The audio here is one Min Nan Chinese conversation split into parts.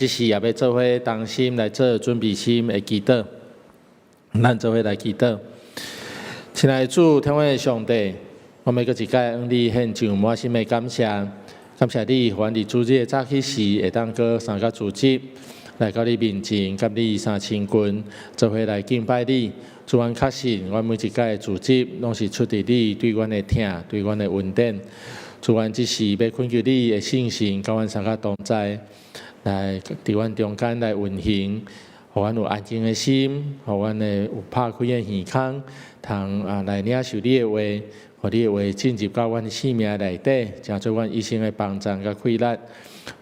這時也欲做伙同心來做準備心的祈禱，咱做伙來祈禱。親愛的主，天父的上帝，我們閣一擺向你獻上滿心的感謝，感謝你，予阮佇主日的早起時會當閣三個組織來到你面前，佮你相親近，做伙來敬拜你。主，阮確信，阮每一擺的組織攏是出自你對阮的疼，對阮的恩典。主，阮這時欲懇求你的聖神，佮阮三個同在，來佇阮中間來運行，予阮有安靜的心，予阮的有拍開的耳孔，通啊來領受你的話，予你的話進入到阮生命內底，成做阮一生的幫贊佮氣力。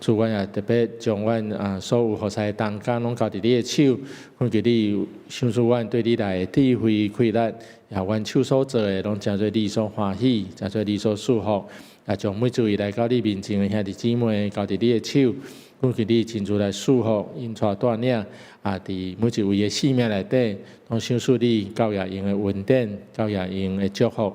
主，阮也特別將阮啊所有服侍的同工攏交佇你的手，懇求你賞賜阮對你來的智慧、氣力，也阮手所做的攏成做你所歡喜，成做你所祝福。也將每一位來到你面前的兄弟姊妹交佇你的手，懇求你親自來祝福，𪜶帶帶領，啊，佇每一位的生命內底，攏賞賜你教也用的恩典，教也用的祝福。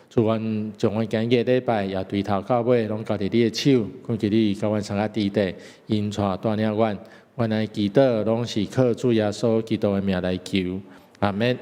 主，阮將阮今日禮拜也對頭到尾攏交佇你的手，懇求你佮阮相佮佇咧，引帶帶領阮，阮來祈禱攏是靠主耶穌基督的名來求，阿們。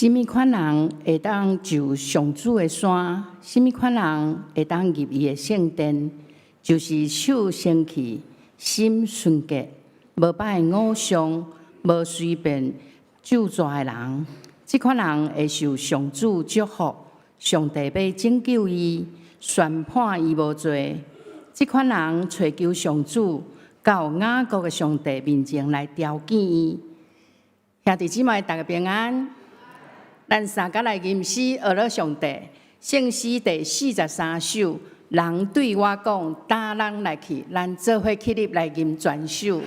啥物款人會當上上主的山？啥物款人會當入伊的聖殿？就是手清氣、心純潔、無拜偶像、無隨便咒詛的人。這款人會受上主祝福，上帝欲拯救伊，宣判伊無罪。這款人揣求上主，到雅各的上帝面前來朝見伊。兄弟姊妹，大家平安。咱三共來吟詩，學了上帝。聖詩第43首，人對我講，帶咱來去，咱做伙起立來吟全首。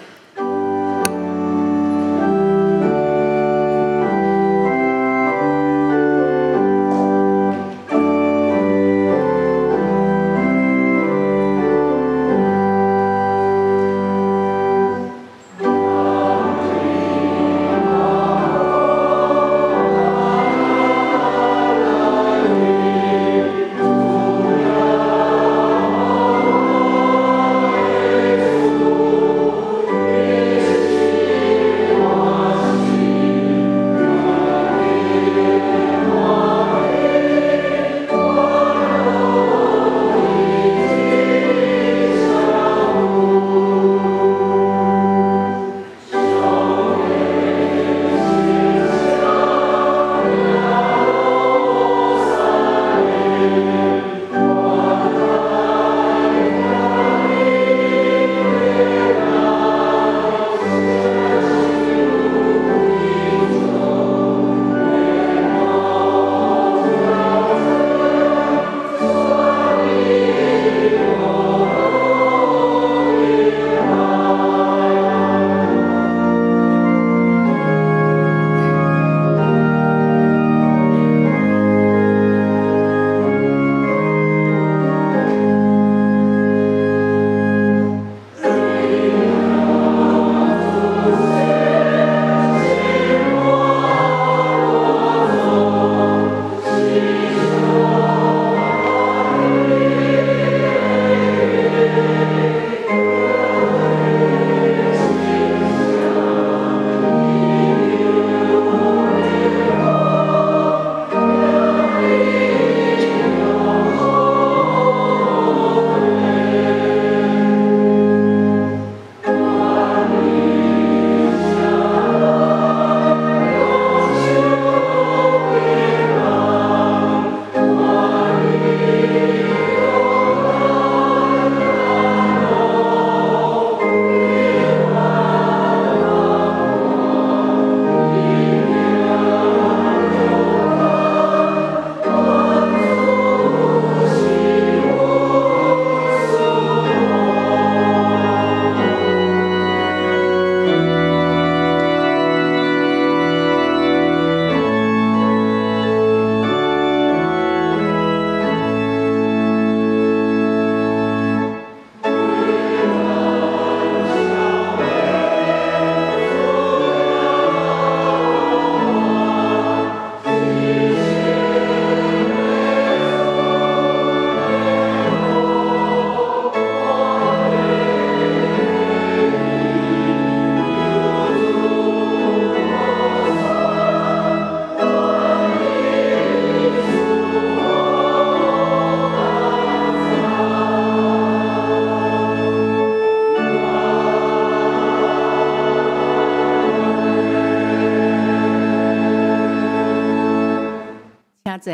請坐，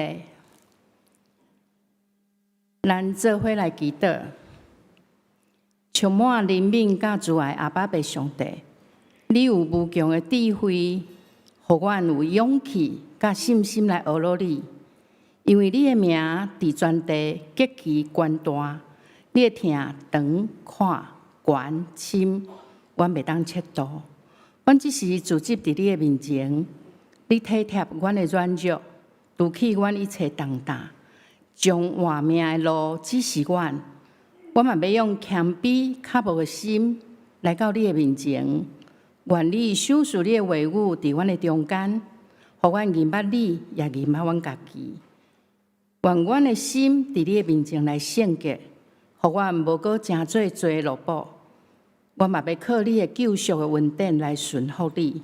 咱做伙來祈禱，充滿憐憫佮慈愛阿爸父上帝，你有無窮的智慧，予阮有勇氣佮信心來學落你，因為你的名佇全地極其懸大，你的疼長、闊、懸、深，阮袂當測度。阮這時聚集佇你的面前，你體貼阮的軟弱，除去阮一切重擔，將活命的路指示阮。我嘛欲用謙卑、渴慕的心來到你的面前，願你賞賜你的話語佇阮的中間，予阮認捌你，也認捌阮家己。願阮的心佇你的面前來聖潔，予阮無閣成做罪的奴僕。我嘛欲靠你的救贖的恩典來順服你，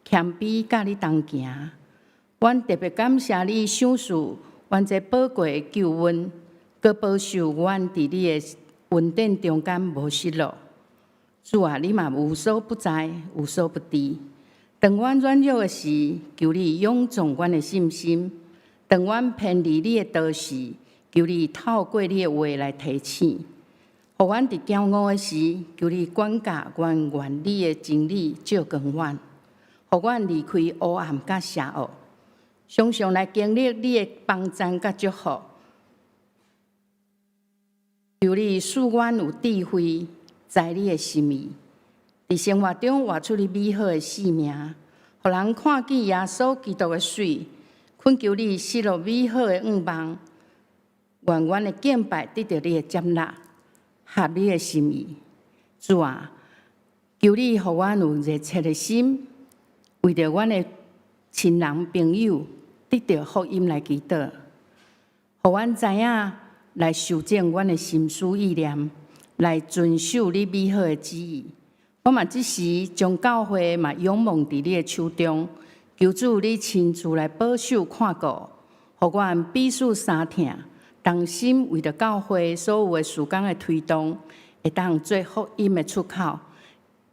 謙卑佮你同行。阮特別感謝你賞賜阮這寶貴的救恩，閣保守阮佇你的恩典中間無失落。主啊，你嘛無所不在，無所不知。當阮軟弱的時，求你勇壯阮的信心；當阮偏離你的道時，求你透過你的話來提醒。予阮佇驕傲的時，求你管教阮，願你的真理照光阮，予阮離開黑暗佮邪惡，常常來經歷你的幫贊佮祝福。求你賜阮有智慧，知你的心意，佇生活中活出你美好的生命，予人看見耶穌基督的媠。懇求你失落美好的願望，願阮的敬拜得著你的接納，合你的心意。主啊，求你予阮有熱切的心，為著阮的親人朋友得著福音來祈禱，予阮知影來修正阮的心思意念，來遵守你美好的旨意。我嘛這時將教會嘛仰望佇你的手中，求主你親自來保守看顧，予阮彼此相疼，同心為著教會所有的事工的推動，會當做福音的出口，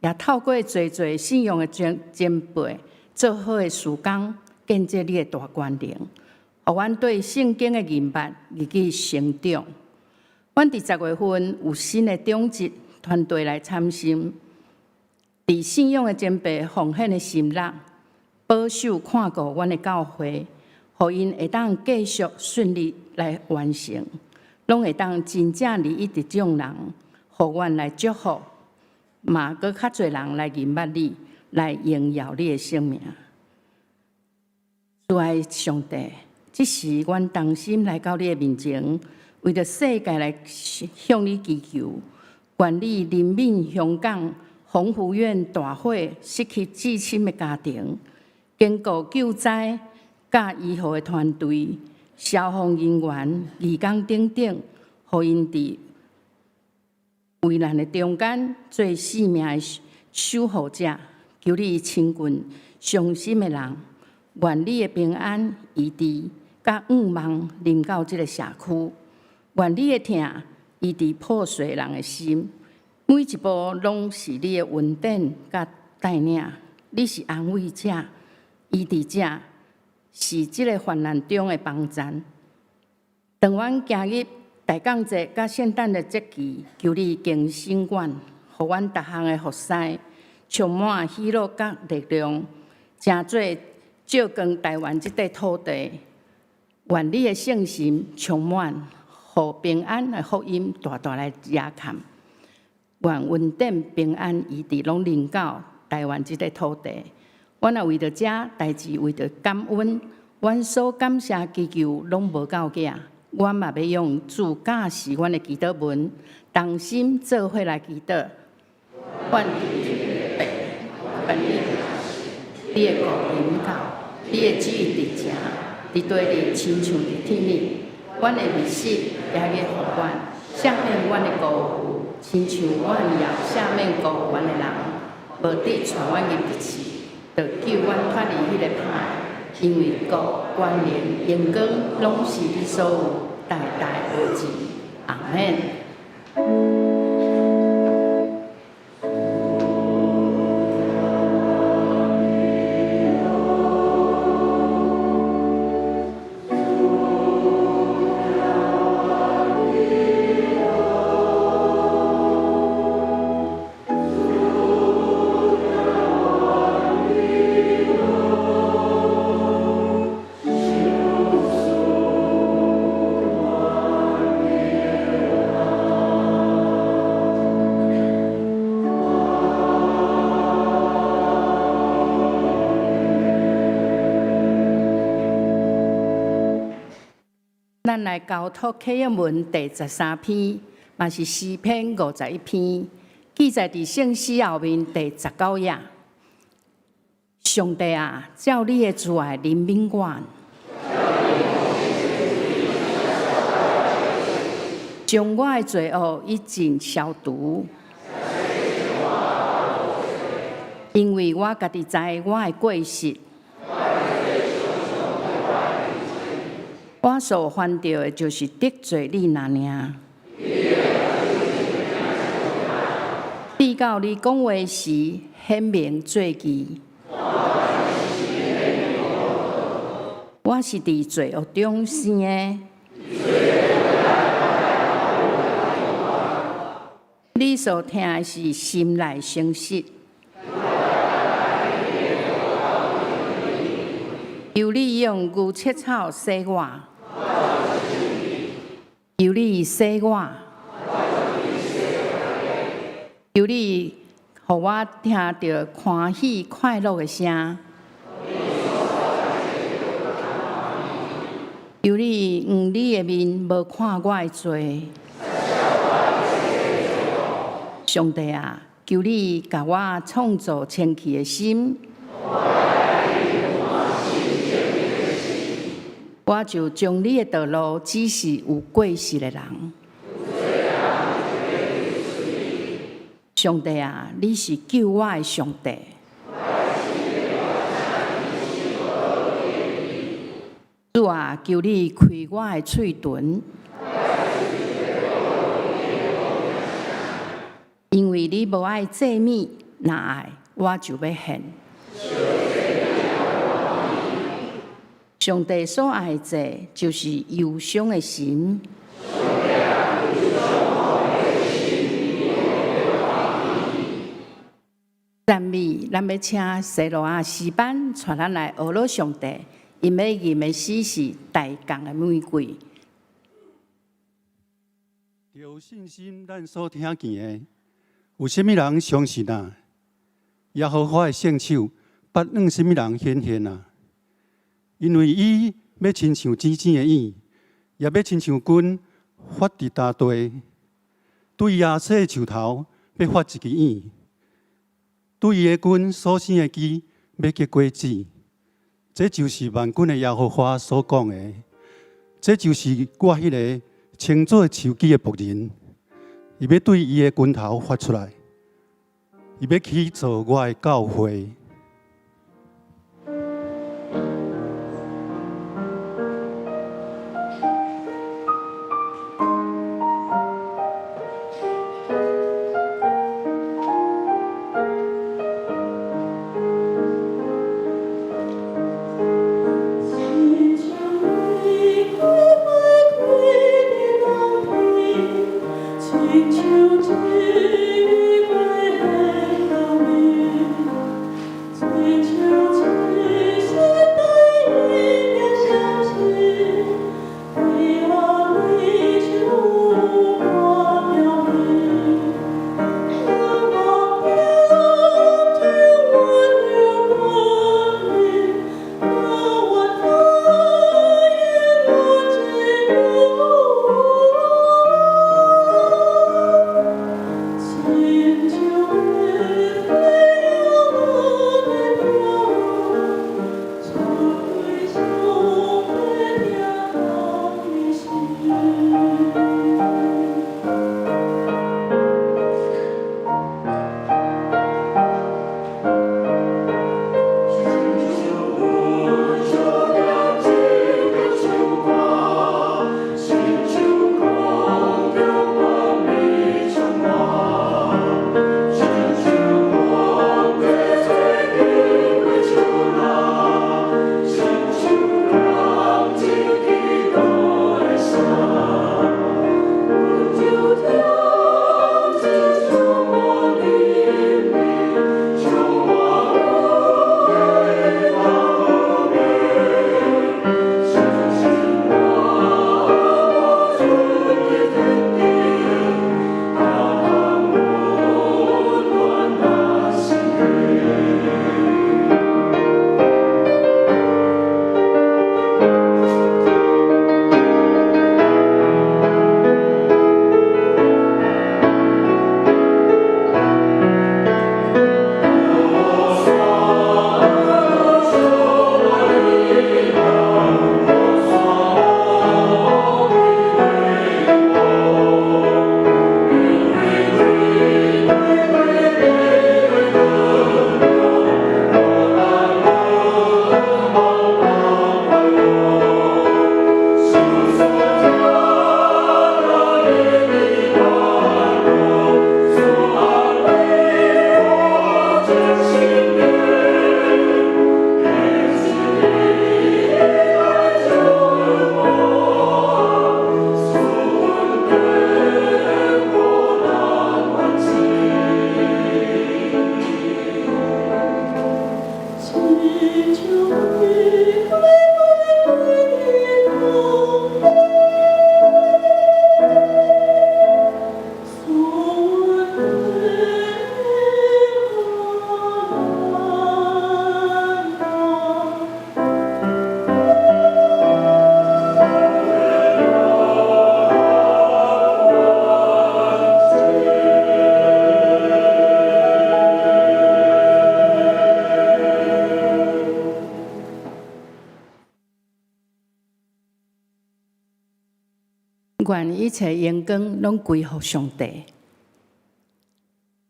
也透過濟濟信仰的前輩做好的事工，建設你的大權能，予阮對聖經的認捌日益成長。阮佇10月份有新的長執團隊來參審，佇信仰的前輩奉獻的心力，保守看顧阮的教會，予𪜶會當繼續順利來完成，攏會當真正利益佇眾人，予阮來祝福，嘛閣較濟人來認捌你，來榮耀你的聖名。主愛上帝，這時阮同心來到你的面前，為著世界來向你祈求，願你憐憫香港宏福苑大火失去至親的家庭，堅固救災佮醫護的團隊、消防人員、義工等等，予𪜶佇危難的中間做生命的守護者。求你親近傷心的人，願你的平安、醫治佮盼望臨到這个社區。願你的疼醫治破碎人的心，每一步攏是你的恩典佮帶領。你是安慰者、醫治者，是這个患難中的幫贊。當阮行入大降節佮聖誕的節期，求你更新阮，予阮逐項的服侍充滿喜樂佮力量，成做照光台灣這塊土地。願你的聖神充滿，予平安的福音大大來遮蓋。願恩典平安醫治攏臨到台灣這塊土地。阮若為著這代誌，為著感恩，阮所感謝祈求攏無夠額。阮嘛欲用主教示阮的祈禱文，同心做伙來祈禱。願父，你的國臨到，你的旨意佇遮，佇地裡親像佇天頂。阮的糧食今日予阮，赦免阮的辜負，親像阮也赦免辜負阮的人。無得帶阮入去試，著救阮脫離彼个歹。因為國、權能、榮光，攏是你所有，代代無盡。阿們。咱來交託啟應文第13篇，嘛是詩篇51篇，記載佇聖詩後面第19頁。上帝啊，照你的慈愛憐憫阮，將我的罪惡一盡消除，因為我家己知我的過失。我所犯著的，就是得罪你爾爾。直到你講話時，顯明罪證。我是佇罪惡中生的。你所疼的是心內誠實。求你用牛切草洗我，求你洗我，求你予我聽著歡喜快樂的聲。求你用你的面無看我的罪。上帝啊，求你共我創造清氣的心，我就將你的道路指示有過失的人。上帝啊，你是救我的上帝。主啊，求你開我的喙唇，因為你無愛祭物，若愛我就欲獻。上帝所愛的祭，就是憂傷的心。讚美，咱欲請西羅亞詩班帶咱來學樂上帝。𪜶欲吟的詩是《大江的玫瑰》。著信心，咱所聽見的，有啥物人相信啊？耶和華的聖手，捌向啥物人顯現啊？因為伊欲親像剪剪的影，也欲親像根發佇乾地，對耶西的樹頭欲發一支影，對伊的根所生的枝欲結果子。這就是萬軍的耶和華所講的，這就是我彼个稱做樹枝的僕人，伊欲對伊的根頭發出來，伊欲起造我的教會。親像玫瑰花開佇冬天，親像一玫瑰的香味。願一切榮光攏歸予上帝。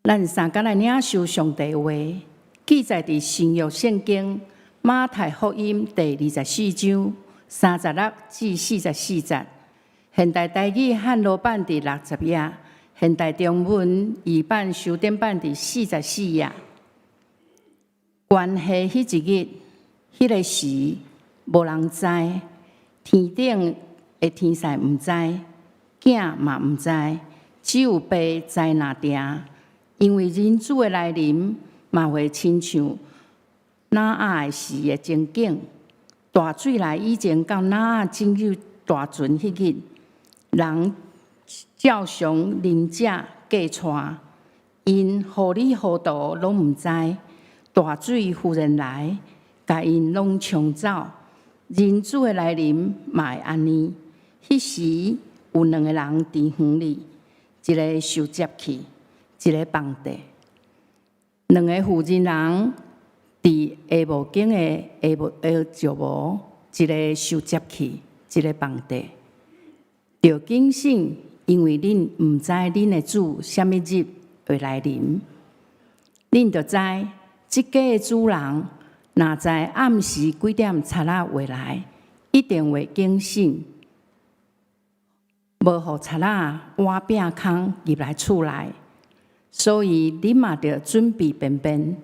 咱三工來領受上帝話，記載佇新約聖經馬太福音第24章36至44節。現代台語漢羅版佇60頁，現代中文譯版修訂版佇44頁。關係彼一日、彼个時，無人知，天頂的天使毋知，囝嘛毋知，只有父知爾定。因為人子的來臨，嘛會親像挪亞的時的情景。大水來以前到挪亞進入大船彼日，人照常啉食嫁娶，𪜶糊裡糊塗攏毋知，大水忽然來，共𪜶攏沖走。人子的來臨嘛會按呢。彼時有兩个人佇園裡，一个受接去，一个放佇。兩个婦人人佇下磨間的下磨下石磨，一个受接去，一个放佇。著警醒，因為恁毋知恁的主啥物日會來臨。恁著知，這家的主人若知暗時幾點賊仔會來，一定會警醒，無予賊仔挖餅空入來厝內。所以恁嘛著準備便便，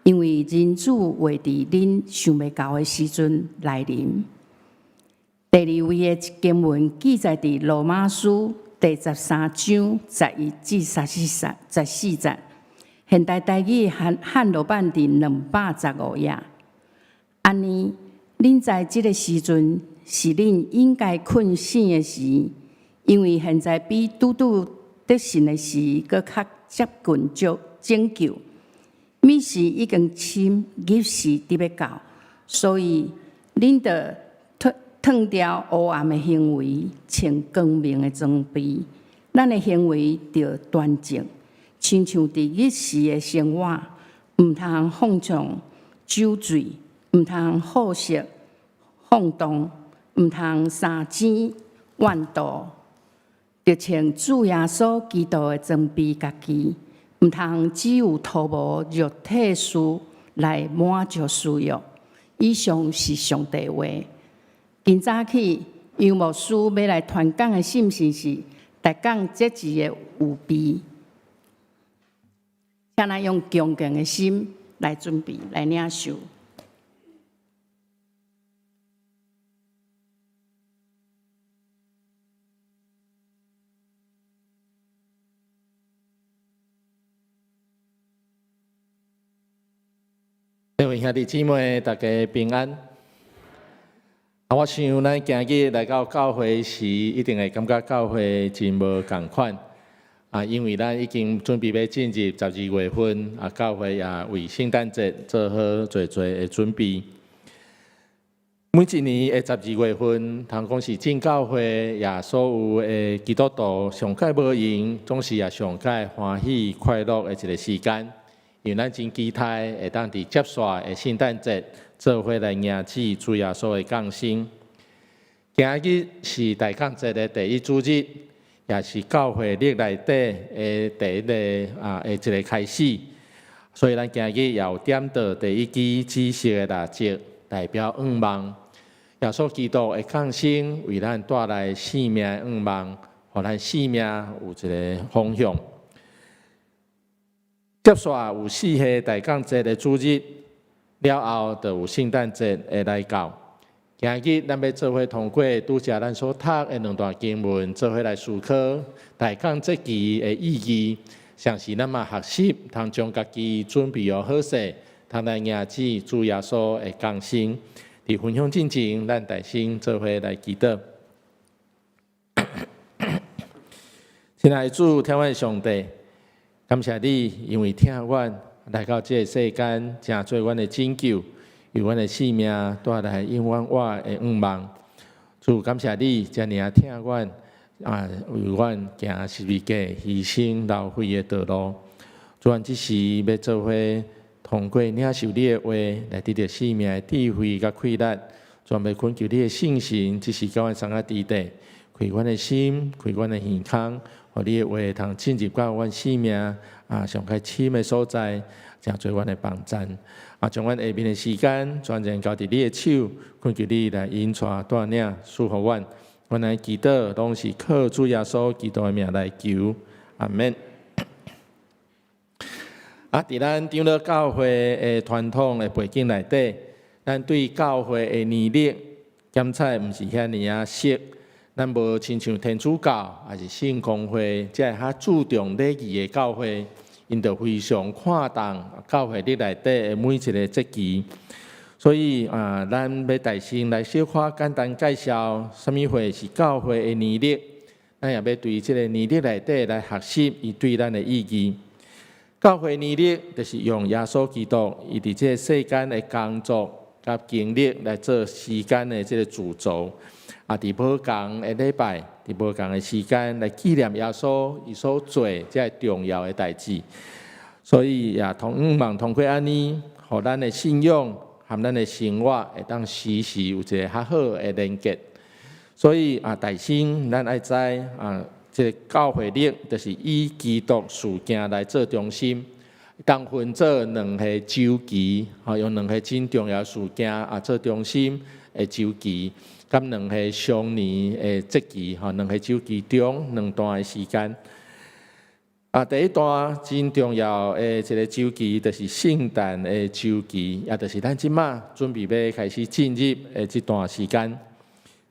因為人子會佇恁想袂到的時陣來臨。第二位的經文記載佇羅馬書第13章11至14節。現代台語漢漢羅版佇215頁。按呢，恁在這个時陣是恁應該困醒的時，因為現在比拄拄得信的時閣較接近拯拯救。暝時已經深，日時佇欲到，所以恁著脫脫掉黑暗的行為，穿光明的裝備。咱的行為著端正，親像佇日時的生活，毋通放縱酒醉，毋通好色放蕩，毋通相爭怨妒，著穿主耶穌基督的裝備家己，毋通只有塗抹肉體事來滿足私欲。以上是上帝話。今早起楊牧師欲來傳講的信息是大講節期的預備，請咱用恭敬的心來準備來領受。各位兄弟姊妹，大家平安。啊，我想咱今日來到教會時，一定會感覺教會真無仝款。啊，因為咱已經準備欲進入12月份，啊，教會也為聖誕節做好濟濟的準備。每一年的12月份，通講是進教會，也所有的基督徒上蓋無閒，總是也上蓋歡喜快樂的一个時間。因為咱真期待會當佇接紲的聖誕節，做伙來迎接主耶穌的降生。今日是大降節的第一主日，也是教會曆內底的第一个啊的一个開始。所以咱今日也有點著第一支紫色的蠟燭，代表向望。耶穌基督的降生，為咱帶來生命的向望，予咱生命有一个方向。接紲有四個大降節的主日，了後就有聖誕節的來到。今日咱欲做伙通過拄才咱所讀的兩段經文，做伙來思考大降節期的意義。同時咱嘛學習，通將家己準備好好勢，通來迎接主耶穌的降生。佇分享進前，咱大聲做伙來祈禱。親愛的主，疼阮的上帝，感謝你，因為疼阮來到這个世間，成做阮的拯救，為阮的生命帶來永遠活的向望。主，感謝你，遮爾仔疼阮，啊，為阮行十字架犧牲流血的道路。主，阮這時欲做伙通過領受你的話，來得著生命的智慧佮氣力。主，欲懇求你的聖神，這時佮阮相佮佇底，開阮的心，開阮的耳孔，予你的話會通進入到阮生命啊上較深的所在，成做阮的幫贊。啊，將阮下面的時間全然交佇你的手，懇求你來引帶帶領，賜福阮。阮來祈禱，攏是靠主耶穌基督的名來求，阿門。啊，佇咱長老教會的傳統的背景內底，咱對教會的年曆檢查毋是遐爾仔熟，咱無親像天主教抑是聖公會，這个較注重禮儀的教會，𪜶就非常看重教會曆內底的每一個節期。所以啊，咱欲代先來小可簡單介紹，啥物貨是教會的年曆，咱也欲對這個年曆內底來學習伊對咱的意義。教會年曆就是用耶穌基督伊佇這個世間的工作佮經歷來做時間的這個主軸。啊，佇無仝的禮拜，佇無仝的時間來紀念耶穌伊所做這个重要的代誌。所以也通望通過按呢，予咱的信仰和咱的生活會當時時有一个較好的連結。所以啊，代先咱愛知啊，這个教會曆就是以基督事件來做中心，當分做兩個週期，吼，用兩個真重要事件啊做中心的週期，佮兩個常年的節期，吼，兩個週期中兩段的時間。啊，第一段真重要的一個週期，就是聖誕的週期，也就是咱這馬準備欲開始進入的這段時間。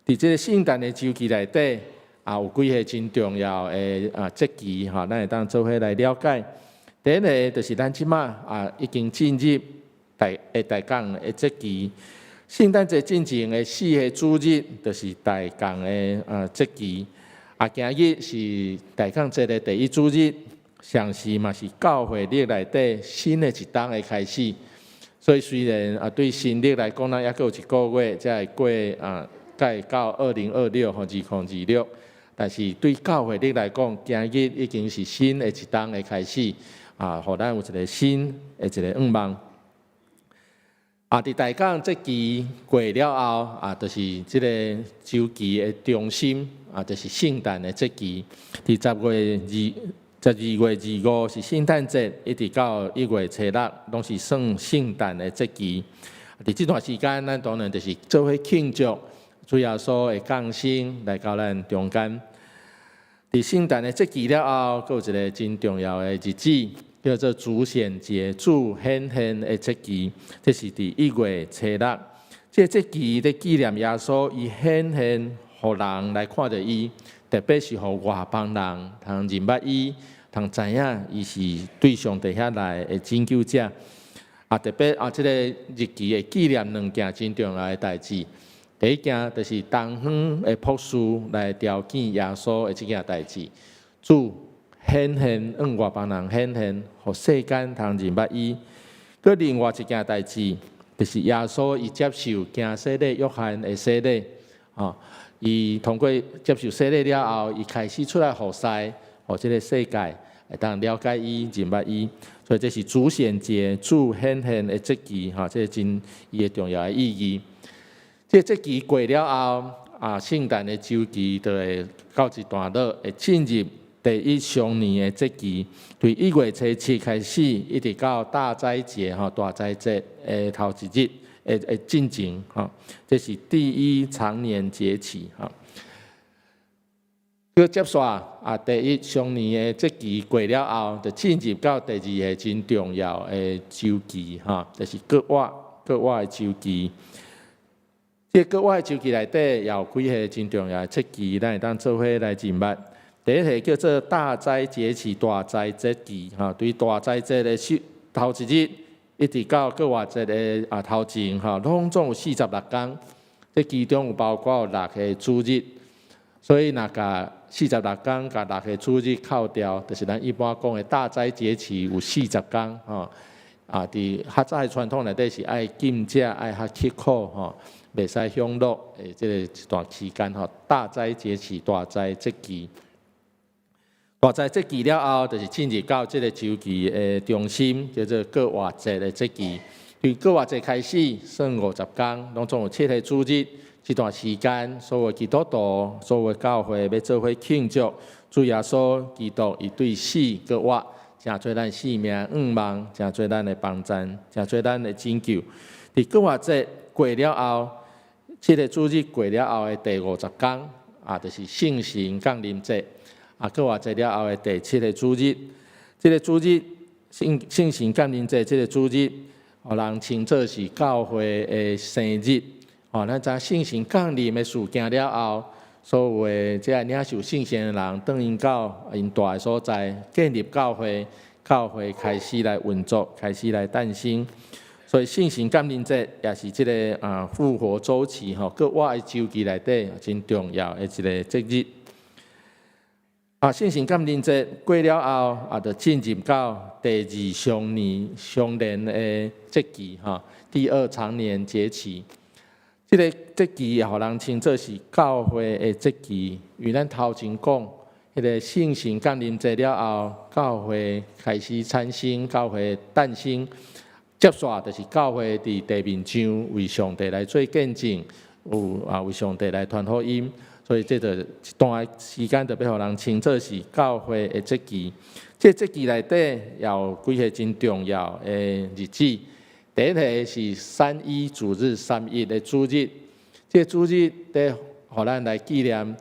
佇這个聖誕的週期內底，啊，有幾個真重要的啊節期，吼，咱會當做伙來了解。第一个就是咱這馬啊已經進入大港的節期。聖誕節進前的四个主日，就是大港的啊節期。啊，今日是大港節的第一主日，同時嘛是教會曆內底新的一冬的開始。所以雖然啊對新曆來講，咱猶閣有一个月才會過啊，才會到2026或2026。但是對教會曆來講，今日已經是新的一冬的開始，啊，予咱有一个新的一个願望。啊，佇大港節期過了後，啊，就是這个週期的中心，啊，就是聖誕的節期。佇12月25是聖誕節，一直到1月初6，攏是算聖誕的節期。佇這段時間，咱當然就是做伙慶祝主耶穌的降生來到咱中間。佇聖誕的節期了後，閣有一个真重要的日子，叫做主顯節，主顯現的節期。這是佇1月初6。這个節期咧紀念耶穌伊顯現，予人來看著伊，特別是予外邦人通認捌伊，通知影伊是對上帝遐來的拯救者。啊，特別啊，這个日期會紀念兩件真重要的代誌。第一件就是東方的博士來朝見耶穌的這件代誌，主顯現向外邦人顯現，予世間通認捌伊。閣另外一件代誌，就是耶穌伊接受驚洗禮約翰的洗禮，吼，伊通過接受洗禮了後，伊開始出來服侍，予這个世界會當了解伊、認捌伊。所以這是主顯節、主顯現的節期，吼，這個真伊的重要的意義。這個節期過了後，啊，聖誕的週期就會到一段落，會進入第一常年的節期，對1月初7開始，一直到大齋節吼，大齋節的頭一日的進前吼，這是第一常年節期吼。閣接續啊，第一常年的節期過了後，就進入到第二个真重要的週期吼，就是復活的週期。這个復活的週期內底也有幾个真重要的節期，咱會當做伙來認捌。第一个叫做大齋節期、大齋節期，吼，對大齋節的首頭一日，一直到復活節的啊頭前，吼，攏總有46工。這其中有包括有六个主日，所以若共46工共六个主日扣掉，就是咱一般講的大齋節期有40工，吼。啊，佇較早的傳統內底是愛禁食、愛較刻苦，吼，袂使享樂的這个一段期間，吼，大齋節期、大齋節期。大齋節期了後，就是進入到這个週期的中心，叫做復活節的節期。對復活節開始算50工，攏總有七个主日，這段時間，所有基督徒、所有教會欲做伙慶祝主耶穌基督伊對死閣活，成做咱性命向望，成做咱的幫贊，成做咱的拯救。佇復活節過了後，這个主日過了後的第50工，啊，就是聖神降臨節。啊，復活節了後的第七个主日，這个主日聖神降臨節，這个主日，予人稱做是教會的生日。哦，咱知聖神降臨的事件了後，所有的這个領受聖神的人，轉𪜶到𪜶蹛的所在，建立教會，教會開始來運作，開始來誕生。所以聖神降臨節也是這个復活週期吼，閣活的週期內底真重要的一个節日。啊，聖神降臨節過了後，啊，就進入到第二常年常年的節期吼，第二常年節期。這个節期也予人稱做是教會的節期，因為咱頭前講，彼个聖神降臨節了後，教會開始產生，教會誕生，接續就是教會佇地面上為上帝來做見證，有啊為上帝來傳福音，所以這就一段時間就欲予人稱做是教會的節期。這個節期內底也有幾個真重要的日子。第一个是三一主日，三一的主日，這个主日咧，予咱來紀念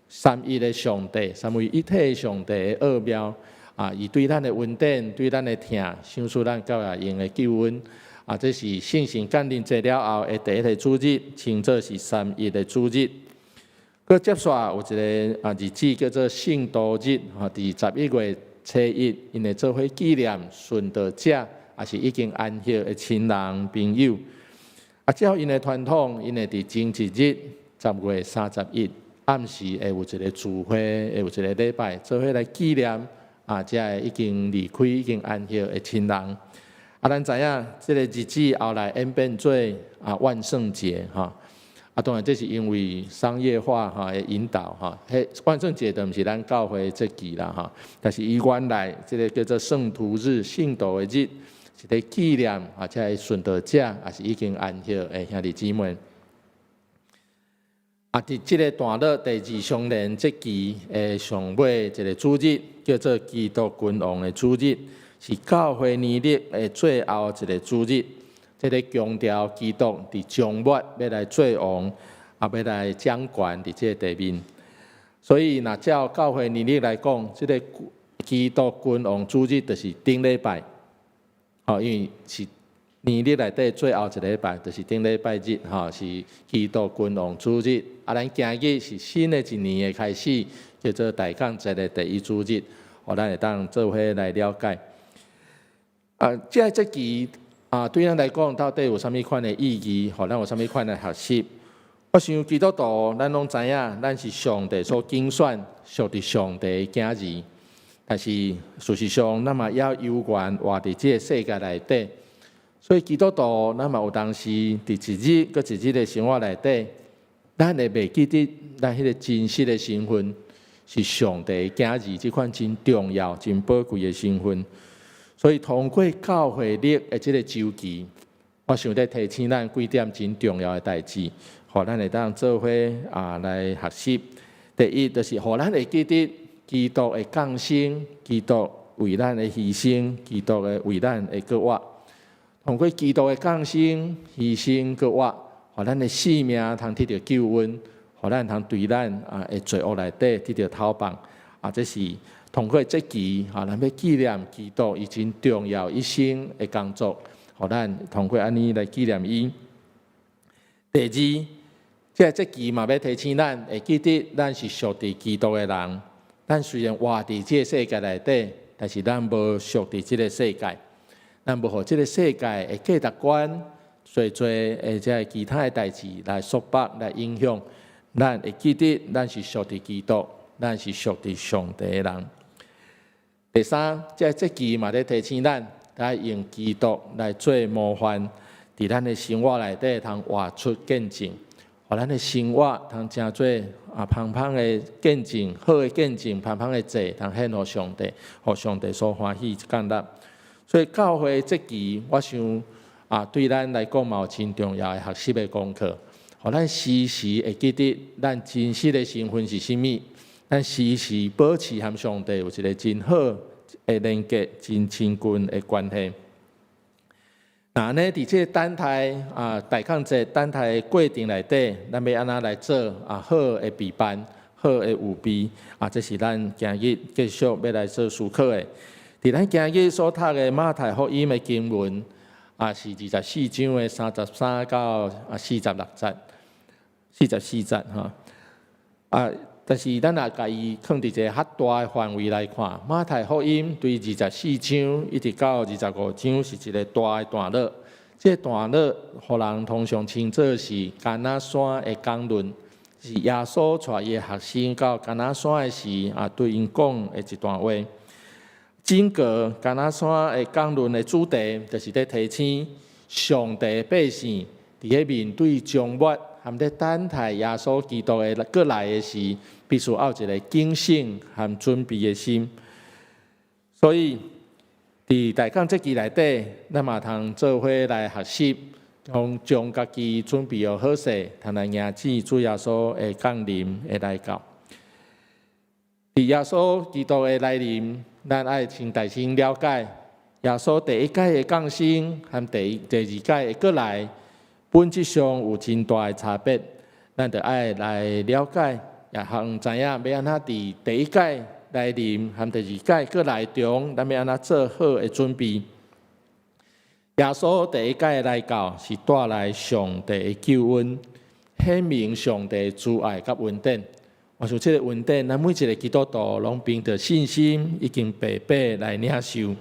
三一的上帝，三位一體的上帝的奧妙啊！伊對咱的恩典，對咱的疼，賞賜咱較會用的救恩啊！這是聖神降臨節了後的第一个主日，稱做是三一的主日。閣接續有一个日子叫做聖徒日，吼，佇11月初1，𪜶會做伙紀念殉道者，也是已經安息的親人朋友。啊，照𪜶的傳統，𪜶會佇前一日10月31暗時會有一个聚會，會有一个禮拜，做伙來紀念啊，這个已經離開、已經安息的親人。啊，咱知影這个日子後來演變做萬聖節吼。啊，當然這是因為商業化吼的引導吼。彼萬聖節就毋是咱教會節期啦吼，但是伊原來這个叫做聖徒日、聖徒的日，是咧紀念啊，這个殉道者，也是已經安息的兄弟姊妹。啊，佇這个段落第二常年節期的上尾一个主日，叫做基督君王的主日，是教會年曆的最後一个主日。這个強調基督佇終末欲來做王，啊，欲來掌權佇這个地面。所以，若照教會年曆來講，這个基督君王主日就是頂禮拜。吼，因為是年曆內底最後一禮拜，就是頂禮拜日，吼，是基督君王主日。啊，咱今日是新的一年的開始，叫做大降節的第一主日，予咱會當做伙來了解。啊，這个節期啊，對咱來講，到底有啥物款的意義？予咱有啥物款的學習？我想基督徒，咱攏知影，咱是上帝所揀選，屬佇上帝的囝兒。但是事實上，咱嘛猶有緣活佇這个世界內底，所以基督徒，咱嘛有當時佇一日閣一日的生活內底，咱會袂記得咱彼个真實的身份是上帝的囝兒，這款真重要、真寶貴的身份。所以通過教會曆的這个週期，我想欲提醒咱幾點真重要的代誌，予咱會當做伙來學習。第一，就是予咱會記得基督的降生，基督為咱的犧牲，基督的為咱的復活。通過基督的降生、犧牲、復活，予咱的性命通得著救恩，予咱通對咱的罪惡內底得著透放。啊，這是通過節期啊，咱欲紀念基督伊真重要一生的工作，予咱通過按呢來紀念伊。第二，這个節期嘛，欲提醒咱會記得，咱是屬佇基督的人。咱雖然活佇這个世界內底，但是咱無屬佇這个世界，咱無予這个世界的價值觀、濟濟的這个其他的代誌來束縛、來影響。咱會記得，咱是屬佇基督，咱是屬佇上帝的人。第三，這个節期嘛，咧提醒咱，來用基督來做模範，佇咱的生活內底通活出見證，予咱的生活通成做芳芳的見證，好的見證，芳芳的祭，通獻予上帝，予上帝所歡喜感納。所以教會節期，我想對咱來講嘛有真重要的學習的功課，予咱時時會記得咱真實的身份是啥物，咱時時保持和上帝有一个真好的連結、真親近的關係。那呢，佇這个等待啊，大抗節等待的過程內底，咱欲按怎來做啊好的備辦、好的預備啊？這是咱今日繼續欲來做思考的。佇咱今日所讀的馬太福音的經文啊，是24章的33到46節，44節吼。啊，但是咱若共伊放佇一个較大的範圍來看，馬太福音對二十四章一直到25章是一个大的段落。這个段落，予人通常稱做是橄欖山的講論，是耶穌帶伊的學生到橄欖山的時啊，對𪜶講的一段話。整個橄欖山的講論的主題，就是咧提醒上帝百姓，佇咧面對終末，含咧等待耶穌基督的閣來的時，必須愛有一个警醒和準備的心。所以，佇大抗節期內底，咱嘛通做伙來學習，將家己準備好好勢，通來迎接主耶穌的降臨的來到。佇耶穌基督的來臨，咱愛先大先了解耶穌第一擺的降生和第二擺的閣來，本質上有真大的差別。咱著愛來了解，也通知影欲按怎佇第一擺來臨和第二擺閣來中，咱欲按怎做好的準備。耶穌第一擺來到，是帶來上帝的救恩，顯明上帝慈愛佮恩典。我想這个恩典，咱每一个基督徒攏憑著信心，已經白白來領受。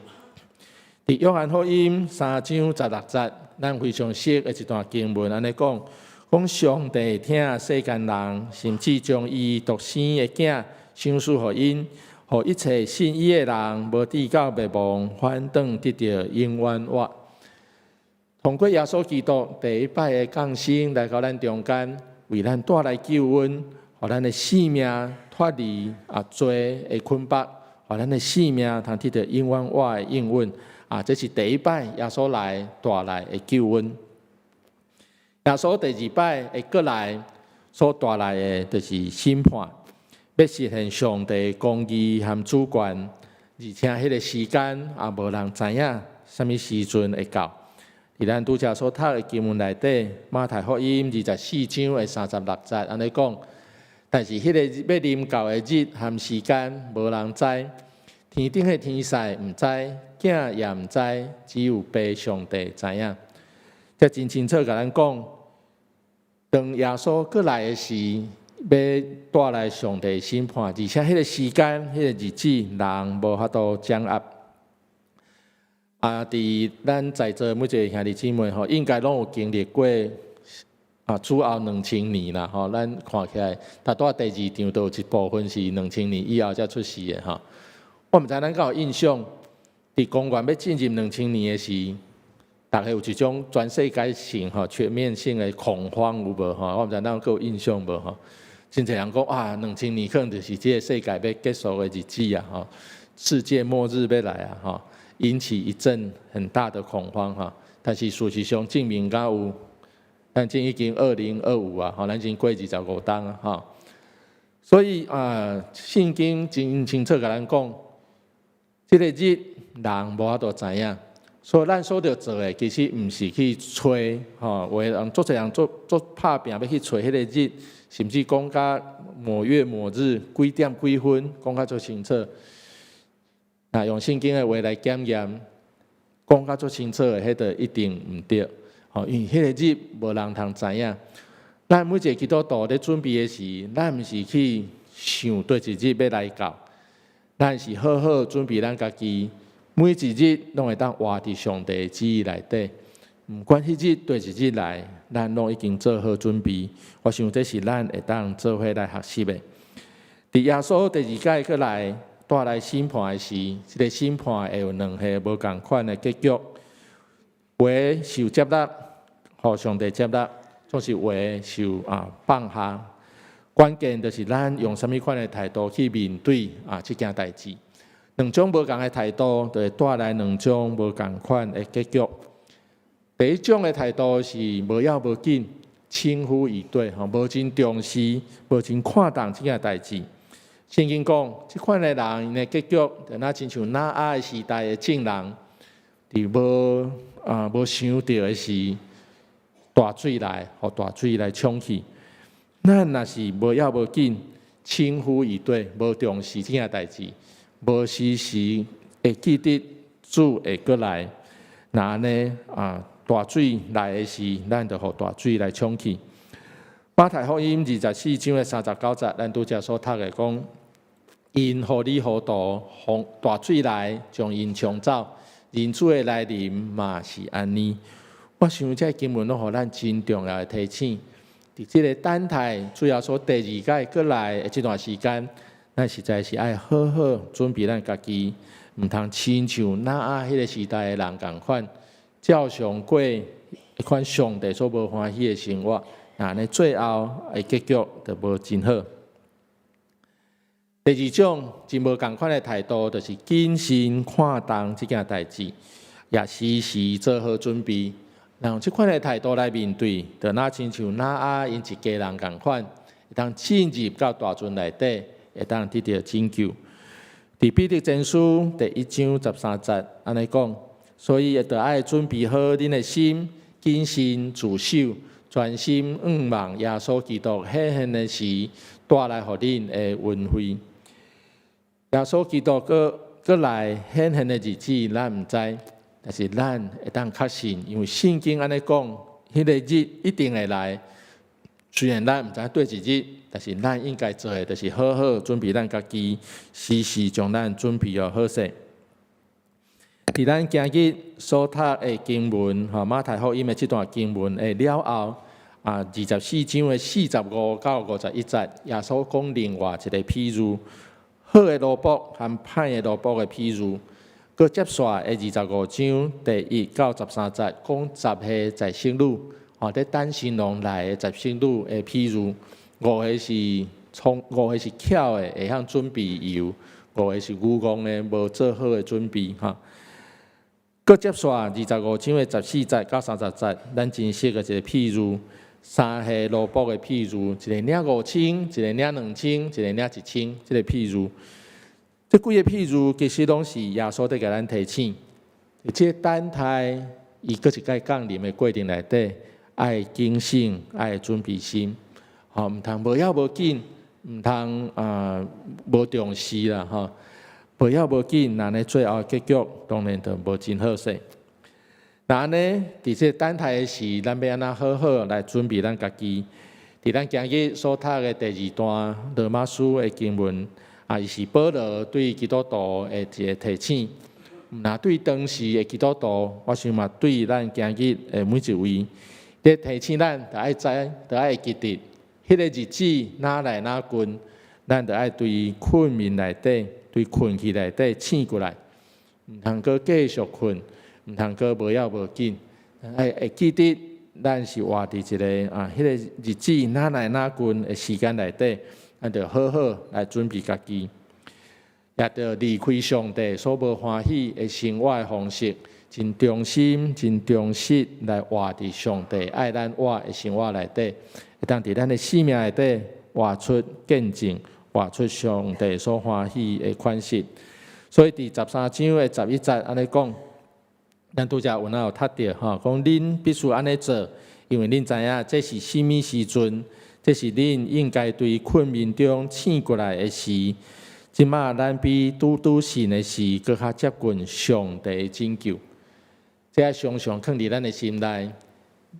佇約翰福音3章16節，咱非常熟的一段經文，按呢講：講上帝疼世間人，甚至將伊獨生的囝賞賜予𪜶，予一切信伊的人，無致到滅亡，反轉得著永遠活。通過耶穌基督第一擺的降生來到咱中間，為咱帶來救恩，予咱的性命脫離罪的捆綁，予咱的性命通得著永遠活的應允。啊，這是第一擺耶穌來帶來的救恩。耶穌第二擺會閣來所帶來的，就是審判，欲實現上帝公義和主權，而且彼个時間也無人知影啥物時陣會到。佇咱拄才所讀的經文內底，馬太福音24章的36節，按呢講。但是彼个欲臨到的日和時間，無人知。天頂的天使毋知，囝也毋知，只有父上帝知影。這真清楚共咱講，當耶穌閣來的時，欲帶來上帝審判，而且彼个時間、彼個日子，人無法度掌握。啊！佇咱在座每一个兄弟姊妹吼，應該攏有經歷過啊，主後2000年啦吼。咱看起來，頭拄仔第二場都有一部分是兩千年以後才出世的吼。我毋知咱敢有印象，佇公元欲進入兩千年的時，逐家有一種全世界性吼全面性的恐慌有無吼？我毋知咱閣有印象無吼？真濟人講啊，兩千年可能就是這个世界欲結束的日子啊吼，世界末日欲來啊吼。引起一陣很大的恐慌哈，但是事實上證明敢有，咱這已經2025啊，吼，咱已經過25冬啊，吼。所以啊，聖經真清楚共咱講，這个日人無法度知影，所以咱所著做的其實毋是去揣吼，有的人足濟人足足拍拚欲去揣彼个日，甚至講甲某月某日幾點幾分，講甲足清楚。若用聖經的話來檢驗，講甲足清楚的，彼个一定毋對。吼，因為彼个日無人通知影。咱每一个基督徒咧準備的時，咱毋是去想佗一日欲來到，咱是好好準備咱家己，每一日攏會當活佇上帝旨意內底。毋管彼日佗一日來，咱攏已經做好準備。我想這是咱會當做伙來學習的。佇耶穌第二擺閣來帶來審判的時，這个審判會有兩個無仝款的結局。有的受接納，予上帝接納；總是有的受放下。關鍵就是咱用啥物款的態度去面對這件代誌。兩種無仝的態度，就會帶來兩種無仝款的結局。第一種的態度是無要無緊，輕忽以對，吼，無真重視，無真看重這件代誌。聖經講，這款的人，𪜶的結局，就若親像挪亞的時代的眾人，佇無想著的時，大水來，予大水來沖去。咱若是無要無緊，輕忽以對，無重視這件代誌，無時時會記得主會閣來，若按呢啊，大水來的時，咱就予大水來沖去。馬太福音24章的39節，咱拄才所讀的講，𪜶糊裡糊塗，風大水來將𪜶沖走，人子的來臨嘛是按呢。我想這經文攏予咱真重要的提醒。佇這个等待主耶穌第二擺閣來的這段時間，咱實在是愛好好準備咱家己，毋通親像挪亞彼个時代的人仝款，照常過彼款上帝所無歡喜的生活，按呢最後的結局就無真好。第二種真無仝款的態度，就是謹慎看重這件代誌，也時時做好準備。用這款的態度來面對，就若親像挪亞𪜶一家人仝款，會當進入到大船內底，會當得著拯救。佇彼得前書第1章13節按呢講，所以著愛準備好恁的心，謹慎自守，專心向望耶穌基督顯現的時，帶來予恁的恩惠。耶穌基督閣閣來顯現的日子，咱毋知。但是咱會當確信，因為聖經按呢講，彼个日一定會來。雖然咱毋知佗一日，但是咱應該做的，就是好好準備咱家己，時時將咱準備予好勢。佇咱今日所讀的經文，吼馬太福音的這段經文的了後，24章的45到51節，耶穌講另外一個譬喻，好的蘿蔔和歹的蘿蔔的譬喻。閣接續的25章第1到13節，講十個在室女，吼，佇等新郎來的在室女的譬喻。五個是聰，五個是巧的，會曉準備油；五個是愚戇的，無做好的準備，吼。閣接續25章的14節到30節，咱真熟的一個譬喻，三個蘿蔔的譬喻，一个領5千，一个領2千，一个領1千，這个譬喻。這幾个譬喻其實攏是耶穌佇共咱提醒，這个等待伊閣一擺降臨的過程內底，愛警醒，愛準備心，吼，毋通無要無緊，毋通啊無重視啦，吼，無要無緊，按呢最後結局當然就無真好勢。那按呢，佇這等待的時，咱欲按怎好好來準備咱家己？佇咱今日所讀的第二段羅馬書的經文。啊，伊是保羅對基督徒的一个提醒，毋若對當時的基督徒，我想嘛對咱今日的每一位，咧提醒咱，著愛知，著愛記得，彼个日子若來若近，咱著愛對困眠內底，對困去內底醒過來，毋通閣繼續睏，毋通閣無要無緊，愛會記得，咱是活佇一个啊，彼个日子若來若近的時間內底。咱著好好來準備家己，也著離開上帝所無歡喜的生活的方式，真忠心、真忠實來活佇上帝愛咱活的生活內底，會當佇咱的生命內底活出見證，活出上帝所歡喜的款式。所以佇13章的11節按呢講，咱拄才有哪有讀著吼，講恁必須按呢做，因為恁知影這是啥物時陣。這是恁應該對困眠中醒過來的時。這馬咱比拄拄信的時，閣較接近上帝的拯救。這常常囥佇咱的心內。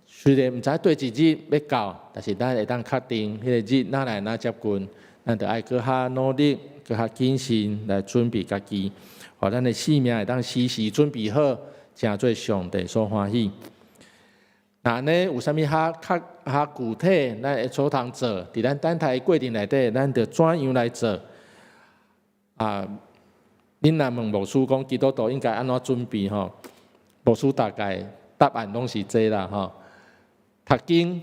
雖然毋知佗一日欲到，但是咱會當確定，彼个日若來若接近，咱著愛閣較努力、閣較謹慎來準備家己，予咱的生命會當時時準備好，成做上帝所歡喜。那按呢有啥物較較較具體，咱會所通做？佇咱等待的過程內底，咱著怎樣來做？啊，恁若問牧師講基督徒應該按怎準備吼？牧師大概答案攏是這啦吼。讀經，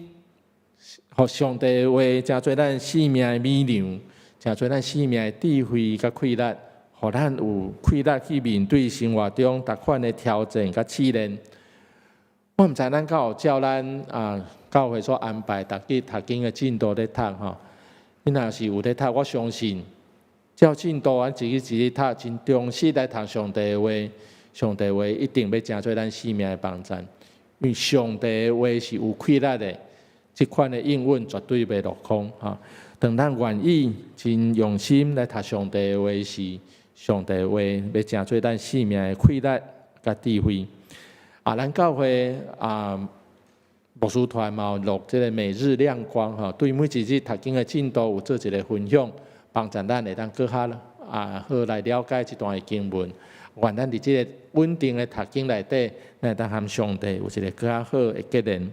予上帝的話成做咱生命的米糧，成做咱生命的智慧佮氣力，予咱有氣力去面對生活中逐款的挑戰佮試煉。我毋知咱敢有照咱啊教會所安排，逐日讀經的進度咧讀吼。你若是有咧讀，我相信照進度，咱一日一日讀，真忠實來讀上帝的話，上帝話一定欲成做咱生命的幫贊。因為上帝的話是有氣力的，這款的應允絕對袂落空吼。當咱願意真用心來讀上帝的話時，上帝的話欲成做咱生命的氣力佮智慧。啊，咱教會啊，牧師團嘛有錄這个每日亮光吼，對每一日讀經的進度有做一个分享，幫助咱會當閣較啊好來了解這段的經文。願咱佇這个穩定的讀經內底，咱會當和上帝有一个閣較好的結連。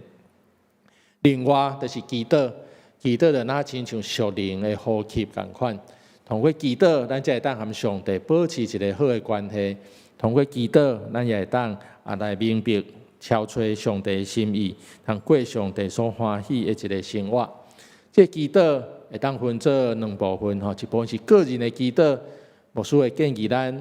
另外，就是祈禱，祈禱就若親像屬靈的呼吸仝款。通過祈禱，咱才會當和上帝保持一个好的關係。通過祈禱，咱也會當啊來明白超揣上帝的心意，通過上帝所歡喜的一个生活。這个祈禱會當分做兩部分吼，一部分是個人的祈禱，牧師會建議咱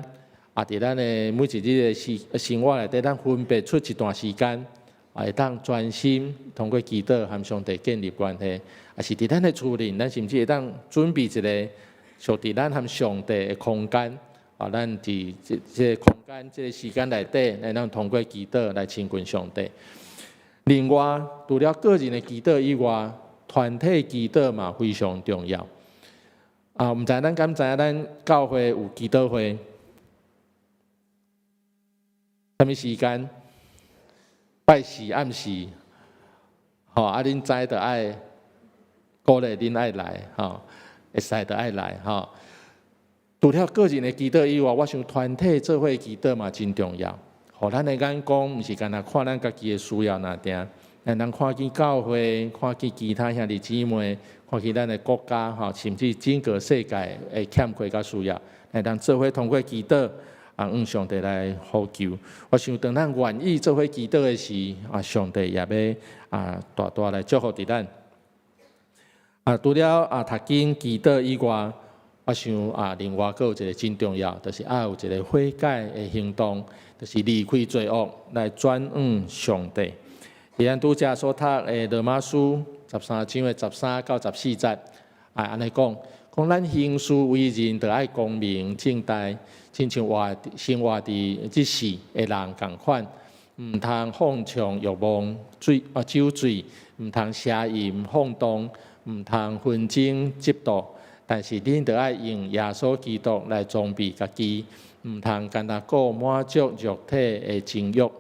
啊，佇咱的每一日的生生活內底，咱分別出一段時間，啊，會當專心通過祈禱和上帝建立關係。抑是佇咱的厝裡，咱甚至會當準備一个屬佇咱和上帝的空間。啊，咱佇這這个空間、這个時間內底，會當通過祈禱來親近上帝。另外，除了個人的祈禱以外，團體祈禱嘛非常重要。啊，毋知咱敢知影咱教會有祈禱會？啥物時間？拜四暗時，吼啊！恁知著愛鼓勵恁愛來，吼，會使著愛來，吼。除了個人的祈禱以外，我想團體做伙祈禱嘛真重要。予咱的眼光，毋是干焦看咱家己的需要爾爾，會當看見教會，看見其他兄弟姊妹，看見咱的國家，吼，甚至整個世界的欠缺佮需要，會當做伙通過祈禱，啊，向上帝來呼求。我想當咱願意做伙祈禱的時，啊，上帝也欲啊大大來祝福佇咱。啊，除了啊讀經祈禱以外，我想啊，另外閣有一个真重要，就是愛有一个悔改的行動，就是離開罪惡來轉向上帝。佇咱拄才所讀的羅馬書13章的13到14節，啊，按呢講，講咱行事為人，著愛光明正大，親像活生活佇這世的人仝款，毋通放縱慾望、醉啊酒醉，毋通邪淫放蕩，毋通紛爭嫉妒。但是恁著愛用耶穌基督來裝備家己，毋通干焦顧滿足肉體的情慾。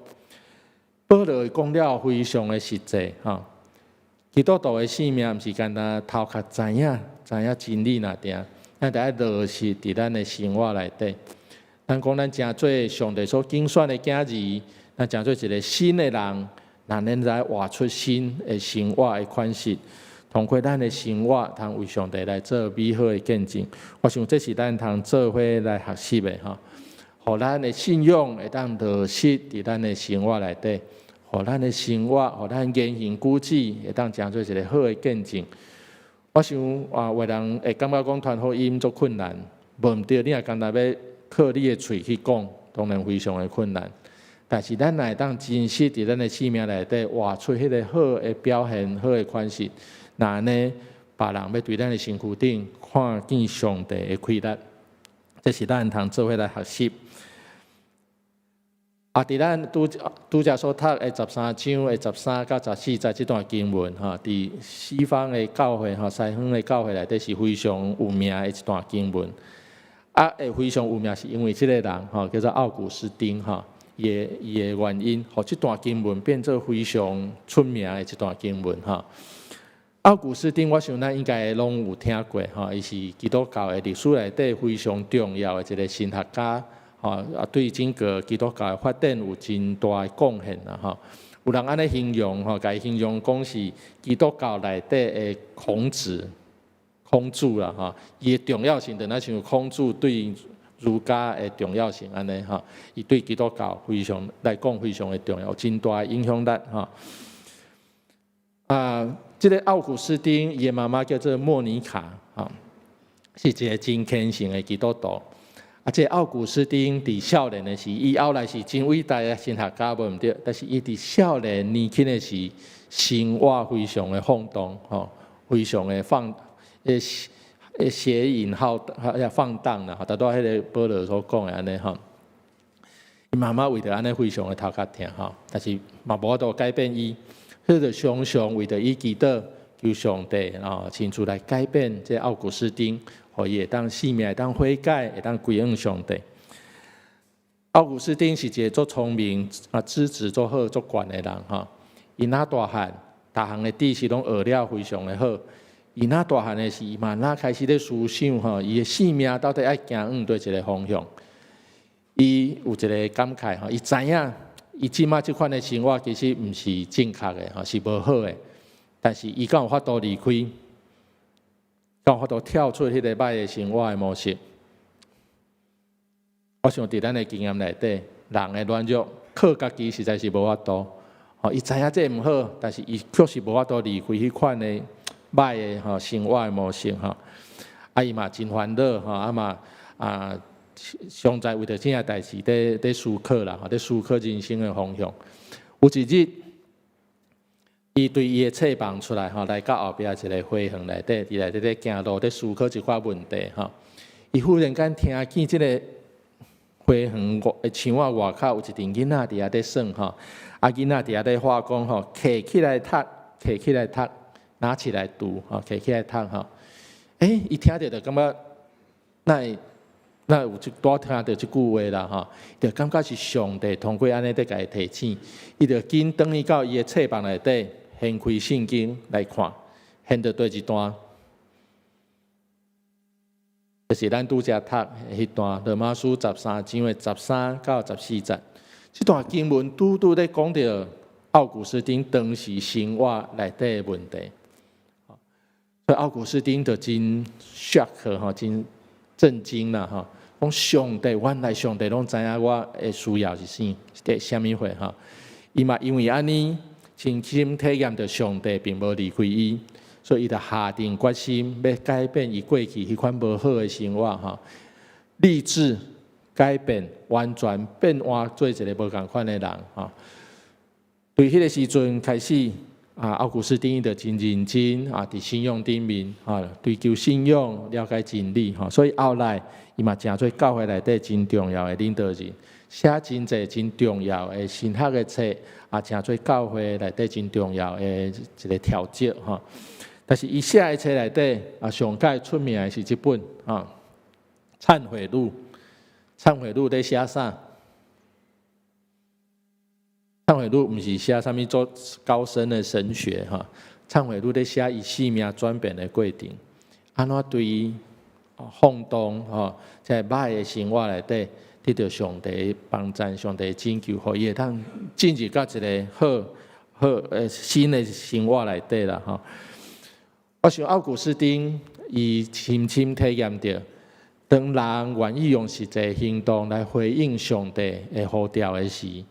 保羅講了非常的實際，吼。基督徒的生命毋是干焦頭殼知影，知影真理爾爾，咱著愛落實佇咱的生活內底。咱講咱成做上帝所揀選的囝兒，咱成做一个新的人，咱恁來活出新的生活的款式。通過咱的生活，通為上帝來做美好的見證。我想這是咱通做伙來學習的吼，予咱的信仰會當落實佇咱的生活內底，予咱的生活，予咱言行舉止會當成做一个好的見證。我想啊，有人會感覺講傳福音足困難，無毋對，你若干焦欲靠你的喙去講，當然非常的困難。但是咱若會當真實佇咱的生命內底活出彼个好的表現、好的款式。若按呢，別人欲對咱的身軀頂看見上帝的氣力，這是咱通做伙來學習。啊，佇咱拄拄才所讀的十三章的13到14節這段經文，吼，佇西方的教會，吼，西方的教會內底是非常有名的一段經文。啊，會非常有名，是因為這个人，吼，叫做奧古斯丁，吼，伊的原因，予這段經文變做非常出名的一段經文，吼。奧古斯丁，我想咱應該攏有聽過，吼，伊是基督教的歷史內底非常重要的一个神學家，吼，啊，對整個基督教的發展有真大的貢獻啦，吼。有人按呢形容，吼，共伊形容講是基督教內底的孔子、孔子啦，吼，伊的重要性就若像孔子對儒家的重要性按呢，吼，伊對基督教非常來講非常的重要，真大的影響力，吼。啊，這个奧古斯丁伊的媽媽叫做莫妮卡，吼，是一个真虔誠的基督徒。啊，這奧古斯丁佇少年的時，伊後來是真偉大的神學家，無毋對。但是伊佇少年年輕的時，生活非常的放蕩，吼，非常的放，邪淫好，放蕩啦，吼，拄才彼个保羅所講的按呢吼。伊媽媽為著按呢非常的頭殼疼吼，但是嘛無法度改變伊，彼就常常為著伊祈禱，求上帝啊親自來改變這奧古斯丁，予伊會當生命會當悔改，會當歸向上帝。奧古斯丁是一个足聰明啊，資質足好、足懸的人吼。伊若大漢，逐項的知識攏學了非常的好。伊若大漢的時，伊嘛若開始咧思想吼，伊的生命到底愛行向佗一个方向。伊有一个感慨吼，伊知影伊這馬這款的生活其實毋是正確的吼，是無好的。但是伊敢有法度離開？敢有法度跳出彼个䆀的生活的模式？我想佇咱的經驗內底，人的軟弱靠家己實在是無法度。吼，伊知影這毋好，但是伊確實無法度離開彼款的䆀的吼生活的模式吼。啊，伊嘛真煩惱吼，啊嘛啊，常在為著這件代誌佇思考啦，吼，佇思考人生的方向。有一日，伊對伊的冊房出來吼，來到後壁一个花園內底，佇內底咧行路，咧思考一寡問題吼。伊忽然間聽見這个花園外的牆仔外口有一陣囡仔佇遐咧耍吼，啊囡仔佇遐咧喊講吼，摕起來讀，摕起來讀，拿起來讀，吼，摕起來讀吼。欸，伊聽著就感覺，哪會哪會有這拄聽著這句話啦吼，就感覺是上帝通過按呢佇共伊提醒，伊就緊轉去到伊的冊房內底，掀開聖經來看，掀著佗一段，就是咱拄才讀的彼段羅馬書13章的13到14節。這段經文拄拄咧講著奧古斯丁當時生活內底的問題，所以奧古斯丁就真 shock 吼，真震驚啦吼。講上帝原來上帝攏知影我的需要是啥，是啥物貨吼。伊嘛因為按呢，親身體驗著上帝並無離開伊，所以伊就下定決心欲改變伊過去彼款無好的生活吼，立志改變，完全變換做一个無仝款的人吼。對彼个時陣開始啊，奧古斯丁伊就真認真啊，佇信仰頂面啊，追求信仰，了解真理吼。所以後來伊嘛成做教會內底真重要的領導人，寫真濟真重要的神學的冊，啊，成做教會內底真重要的一个調節吼。但是伊寫的冊內底啊，上蓋出名的是這本啊，《懺悔錄》。懺悔錄咧寫啥？懺悔錄毋是寫啥物做高深的神學哈，懺悔錄咧寫伊生命轉變的過程，按怎對伊放蕩吼，在䆀的生活內底得著上帝幫贊、上帝拯救，予伊會當進入到一个好好新的生活內底啦吼。我想奧古斯丁伊深深體驗著，當人願意用實際行動來回應上帝的呼召的時，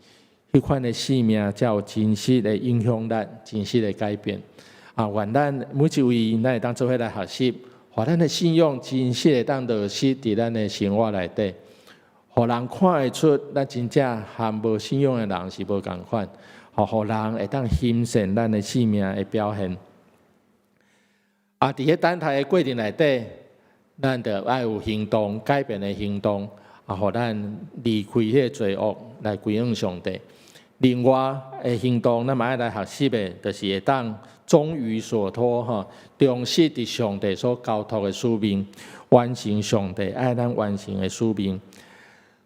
彼款的生命才有真實的影響力、真實的改變。啊，願咱每一位，咱會當做伙來學習，予咱的信仰真實會當落實佇咱的生活內底，予人看會出咱真正和無信仰的人是無仝款，予人會當欣賞咱的生命的表現。啊，佇彼等待的過程內底，咱著愛有行動，改變的行動，啊，予咱離開彼个罪惡，來歸向上帝。另外的行動，咱嘛愛來學習的，就是會當忠於所託，吼，忠實佇上帝所交託的使命，完成上帝愛咱完成的使命。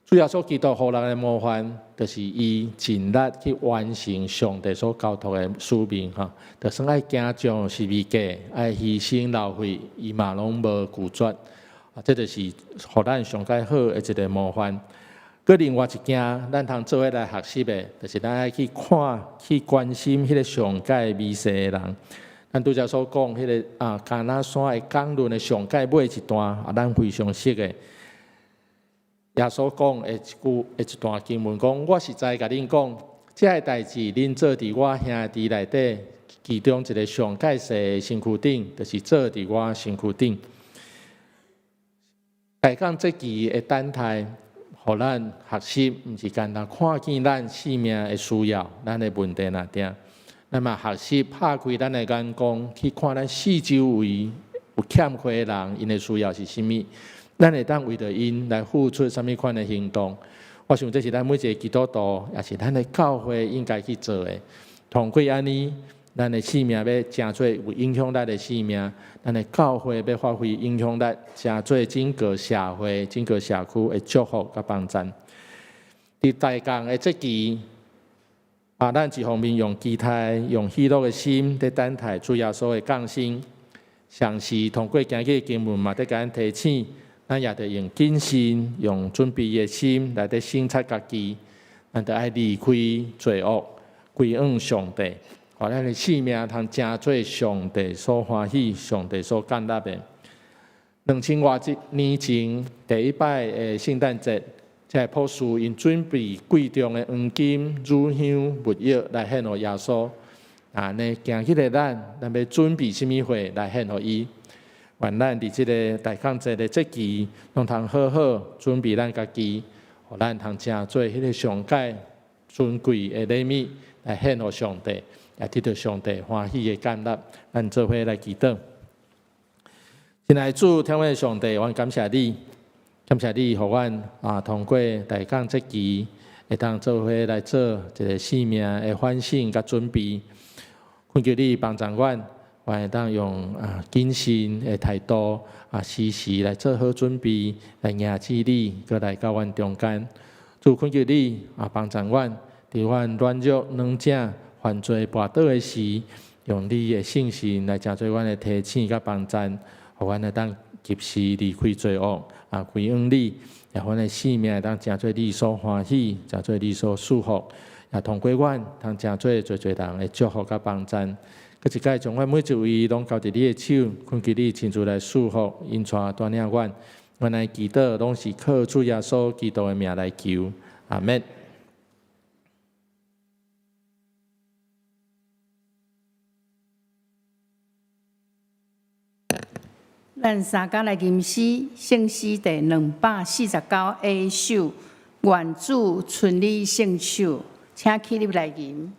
主耶穌基督予人的模範，就是伊盡力去完成上帝所交託的使命，吼。就算愛行上十字架，愛犧牲流血，伊嘛攏無拒絕。啊，這就是予咱上蓋好的一个模範。閣另外一件，咱通做伙來學習的，就是咱愛去看、去關心彼个上蓋微細的人。咱拄才所講彼个啊，迦拿山的講論的上蓋尾一段，啊，咱非常熟的。耶穌講的一句，的一段經文講：我實在共恁講，這个代誌恁做佇我兄弟內底，其中一个上蓋細的身軀頂，就是做佇我身軀頂。大降節期的等待，予咱學習，毋是干焦看見咱生命的需要，咱的問題爾定。咱嘛學習拍開咱的眼光，去看咱四周圍有欠缺的人，𪜶的需要是啥物？咱會當為著𪜶來付出啥物款的行動？我想這是咱每一个基督徒，也是咱的教會應該去做的。通過按呢，咱的生命欲成做有影響力的生命，咱的教會欲發揮影響力，成做整個社會、整個社區的祝福佮幫贊。佇大降的節期，啊，咱一方面用期待、用喜樂的心佇等待主耶穌的降生，同時通過今日的經文嘛，佇共咱提醒，咱也著用謹慎、用準備的心來佇省察家己，咱著愛離開罪惡，歸向上帝，予咱的生命通成做上帝所歡喜、上帝所悅納的。2000外年前第一擺的聖誕節，這个博士𪜶準備貴重的黃金、乳香、沒藥來獻予耶穌。啊，呢今日的咱，咱欲準備啥物貨來獻予伊？願咱佇這个大降節的節期，攏通好好準備咱家己，予咱通成做彼个上蓋尊貴的禮物來獻予上帝，也得著上帝歡喜的悅納。咱做伙來祈禱。親愛的主，天父的上帝，阮感謝你，感謝你，予阮啊通過大降節期，會當做伙來做一个生命的反省佮準備。懇求你幫助阮，阮會當用啊謹慎的態度啊，時時來做好準備，來迎接你，閣來到阮中間。主懇求你啊，幫助阮，佇阮軟弱、軟正、犯罪、跋倒的時，用你的聖神來成做阮的提醒佮幫贊，予阮會當及時離開罪惡，啊，歸向你，也阮的生命會當成做你所歡喜，成做你所祝福，也通過阮通成做濟濟人的祝福佮幫贊。閣一擺將阮每一位攏交佇你的手，懇求你親自來祝福，引帶帶領阮。阮來祈禱，攏是靠主耶穌基督的名來求，阿們。咱三工來吟詩，聖詩第249 A 首，願主伸你聖手，請起立來吟。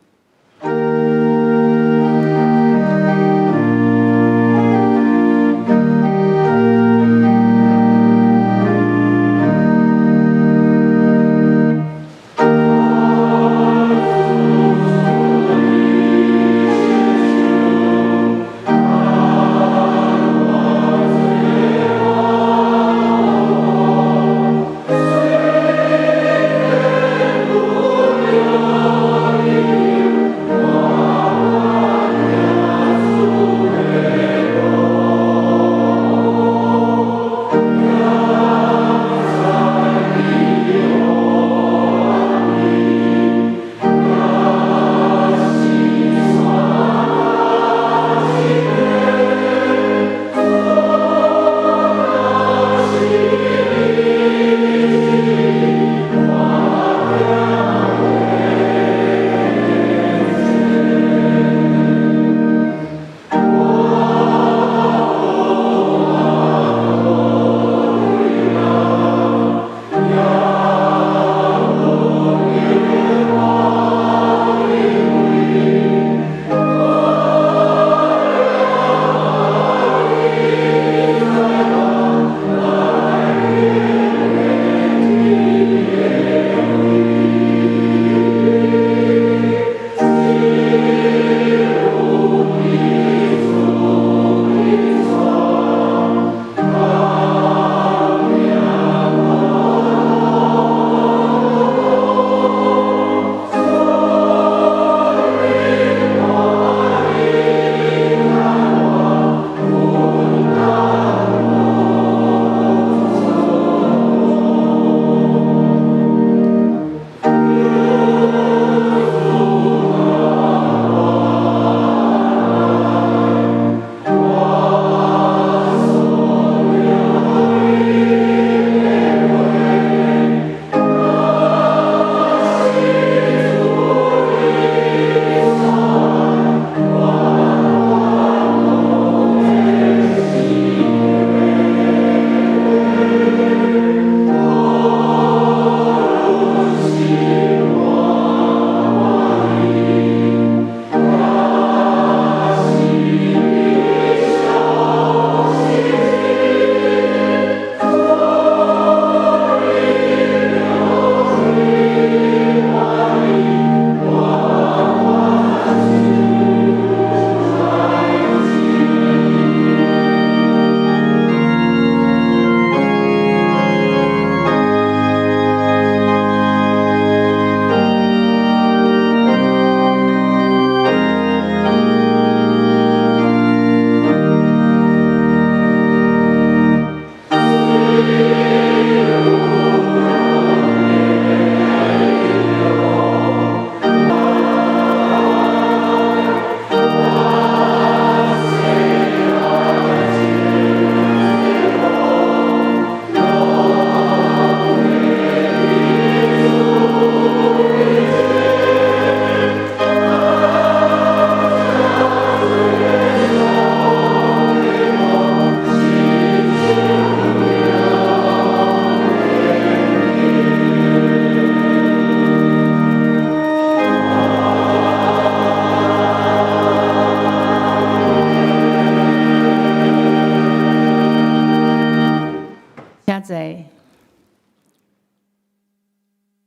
坐。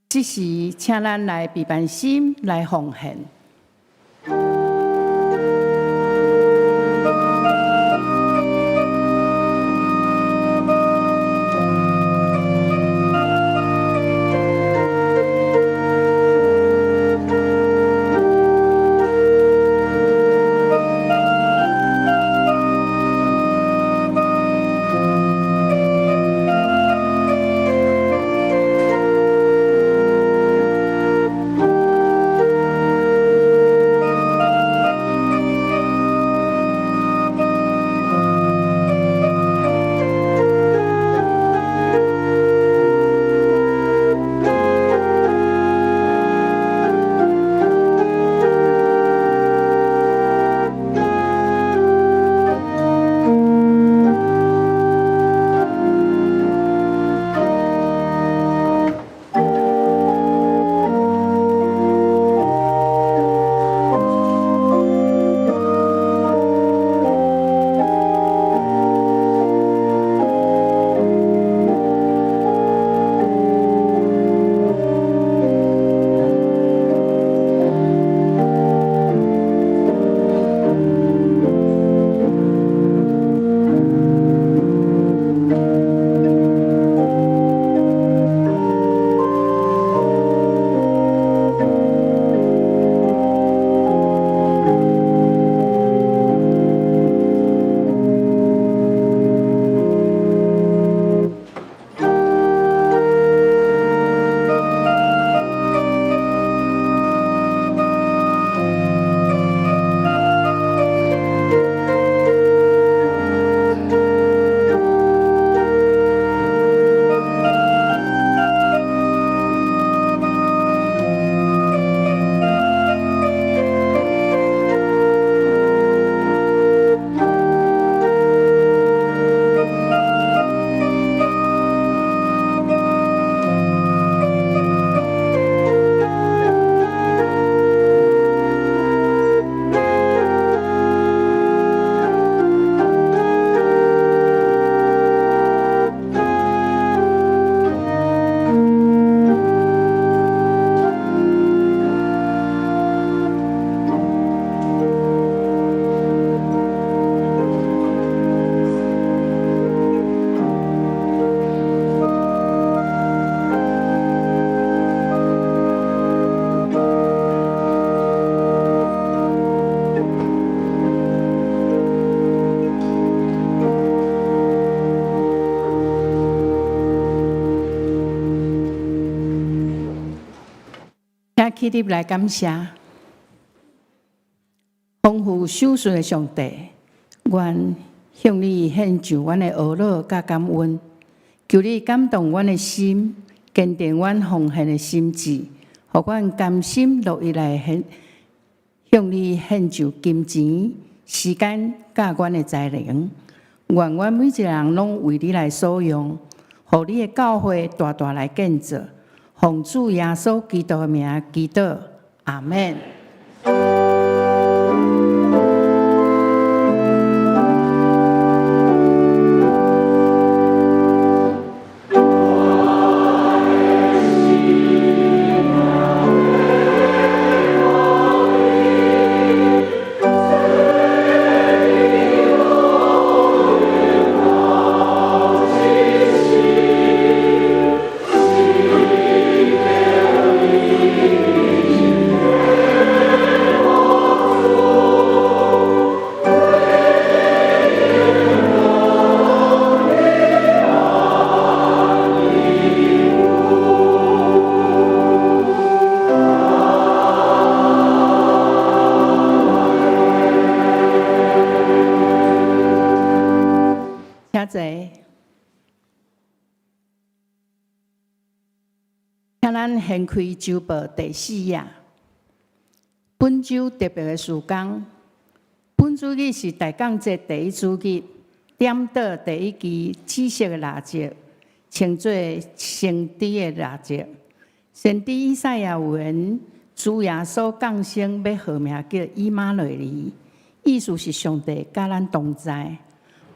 這時，請咱來備辦心來奉獻。請起立來感謝，豐富守信的上帝，願向你獻上阮的懊惱佮感恩，求你感動阮的心，堅定阮奉獻的心志，予阮甘心樂意來獻向你獻上金錢、時間佮阮的才能。願阮每一个人攏為你來所用，予你的教會大大來建造。奉主耶穌基督的名祈禱，阿們。請坐。請咱掀開週報第四頁。本週特別的事工，本主日是大降節第一主日，點燈第一支紫色的蠟燭，稱做先知的蠟燭。先知以賽亞預言，主耶穌降生欲號名叫以馬內利，意思是上帝佮咱同在。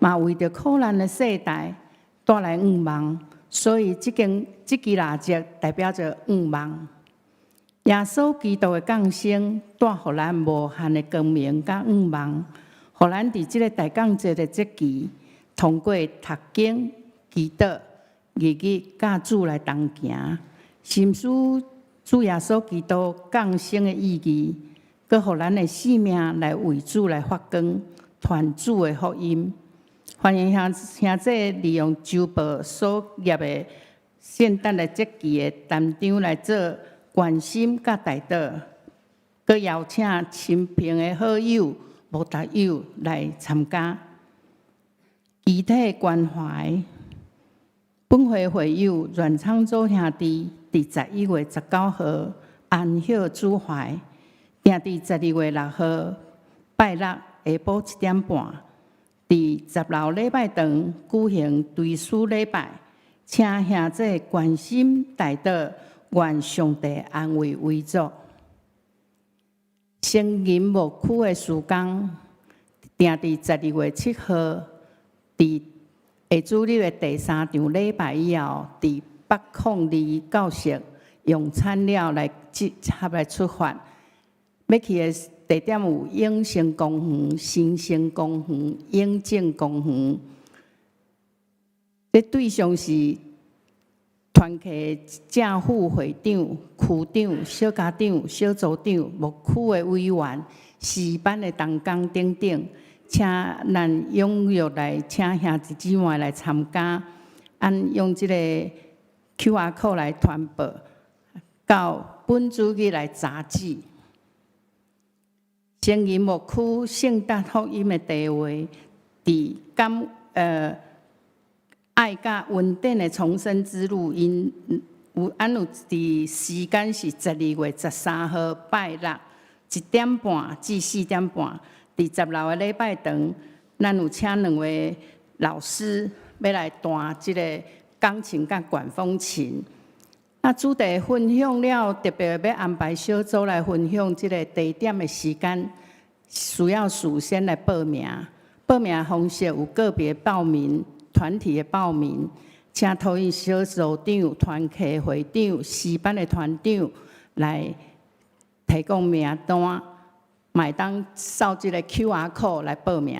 嘛為著苦難的世代帶來盼望，所以這根這支蠟燭代表著願望。耶穌基督的降生帶予咱無限的光明佮願望，予咱佇這个大降節的節期，通過讀經、祈禱、日日佮主來同行，深思主耶穌基督降生的意義，閣予咱的生命來為主來發光，傳主的福音。歡迎兄兄姊利用週報所頁的聖誕的節期的單張來做關心佮代禱，閣邀請親朋的好友、無達友來參加。肢體關懷，本會會友阮昌祖兄弟，佇11月19號安歇主懷，定佇12月6號拜六下晡1點半，佇十樓禮拜堂舉行追思禮拜，請兄姊關心代禱，願上帝安慰遺族。成人牧區的事工，定佇12月7號，佇下主日的第三場禮拜以後，佇北控二教室用餐了來集合來出發。欲去的地點有永生公園、新生公園、永靖公園。這對象是團契正副會長、區長、小家長、小組長、牧區的委員、詩班的同工等等，請咱踴躍來請兄弟姊妹來參加，按用這个 QR code 來傳報，到本主日來查指。成人牧區聖誕福音的地位，佇感愛佮恩典的重生之路，𪜶有按有佇時間是12月13號拜六1點半至4點半，佇十樓的禮拜堂，咱有請兩位老師欲來彈這个鋼琴佮管風琴。那主題分享了，特別欲安排小組來分享這个地點的時間，需要事先來報名。報名方式有個別報名、團體的報名，請托運小組長、團契會長、詩班的團長來提供名單，嘛會當掃這个 QR code 來報名。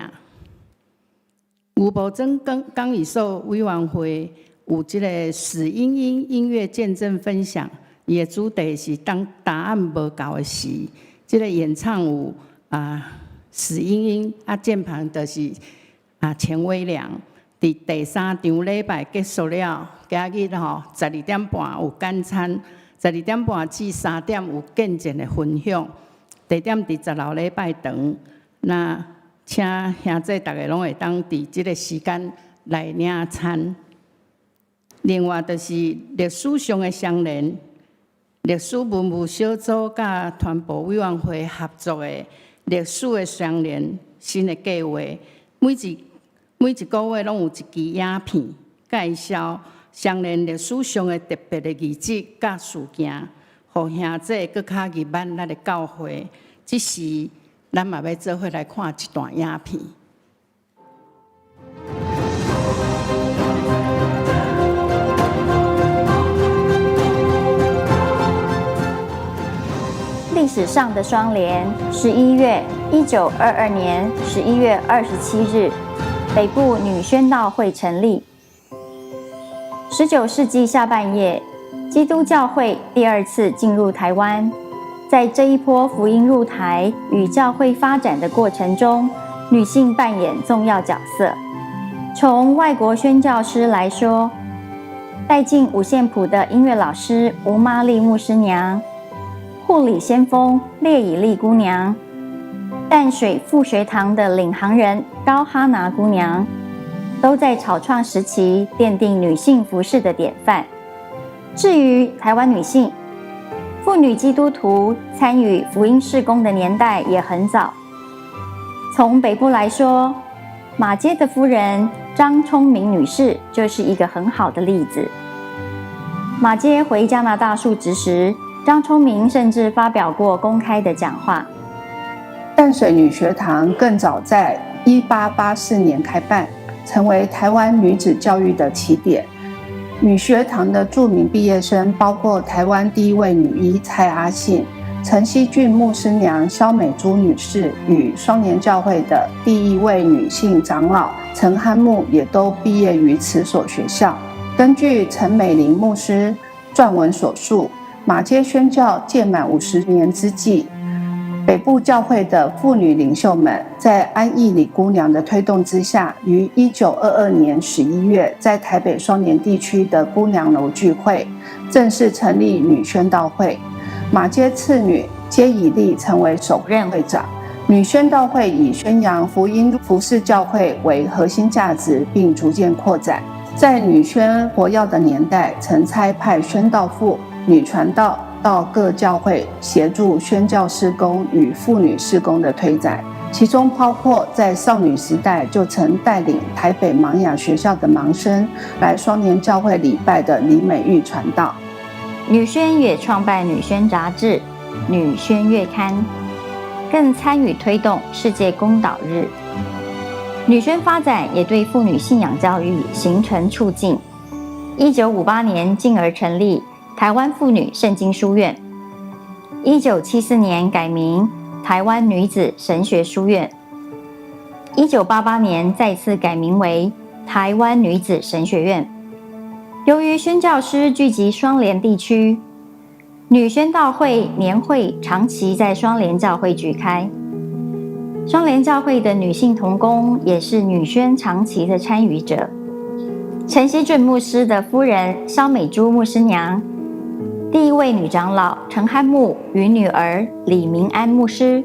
牛埔莊講義所委員會有這个史英英音樂見證分享，伊的主題是當答案無夠的時，這个演唱有啊史英英啊鍵盤就是啊錢威良。佇第三場禮拜結束了，今日吼12點半有簡餐，12點半至3點有見證的分享。地點佇十樓禮拜堂，那請兄姊逐家攏會當佇這个時間來領餐。另外就是歷史上的相連，歷史文物小組佮傳播委員會合作的歷史的相連新的計劃，每一個月攏有一支影片介紹相連歷史上的特別的儀式佮事件，予兄姊閣較入捌咱的教會。這時，咱嘛欲做伙來看一段影片。歷史上的雙連，11月1922年11月27日，北部女宣道會成立。19世紀下半葉，基督教會第二次進入台灣。在這一波福音入台與教會發展的過程中，女性扮演重要角色。從外國宣教師來說，帶進五線譜的音樂老師吳瑪麗牧師娘，護理先鋒列以麗姑娘，淡水副學堂的領航人高哈拿姑娘，都在草創時期奠定女性服事的典範。至於台灣女性，婦女基督徒參與福音事工的年代也很早。從北部來說，馬偕的夫人張聰明女士就是一個很好的例子。馬偕回加拿大述職時，張聰明甚至發表過公開的講話。淡水女學堂更早在1884年開辦，成為台灣女子教育的起點。女學堂的著名畢業生包括台灣第一位女醫蔡阿信、陳錫峻牧師娘蕭美珠女士與雙連教會的第一位女性長老陳憨木，也都畢業於此所學校。根據陳美玲牧師撰文所述，馬偕宣教屆滿50年之際，北部教會的婦女領袖們在安義李姑娘的推動之下，於1922年11月在台北雙連地區的姑娘樓聚會，正式成立女宣道會。馬偕次女皆以利成為首任會長。女宣道會以宣揚福音、服侍教會為核心價值，並逐漸擴展。在女宣活躍的年代，曾差派宣道婦、女傳道到各教會協助宣教事工與婦女事工的推展，其中包括在少女時代就曾帶領台北盲雅學校的盲生來雙連教會禮拜的李美玉傳道。女宣也創辦女宣雜誌《女宣月刊》，更參與推動世界公禱日。女宣發展也對婦女信仰教育形成促進。1958年進而成立台灣婦女聖經書院，1974年改名台灣女子神學書院，1988年再次改名為台灣女子神學院。由於宣教師聚集雙連地區，女宣道會年會長期在雙連教會舉開。雙連教會的女性同工也是女宣長期的參與者。陳錫峻牧師的夫人蕭美珠牧師娘，第一位女長老陳憨木與女兒李明安牧師，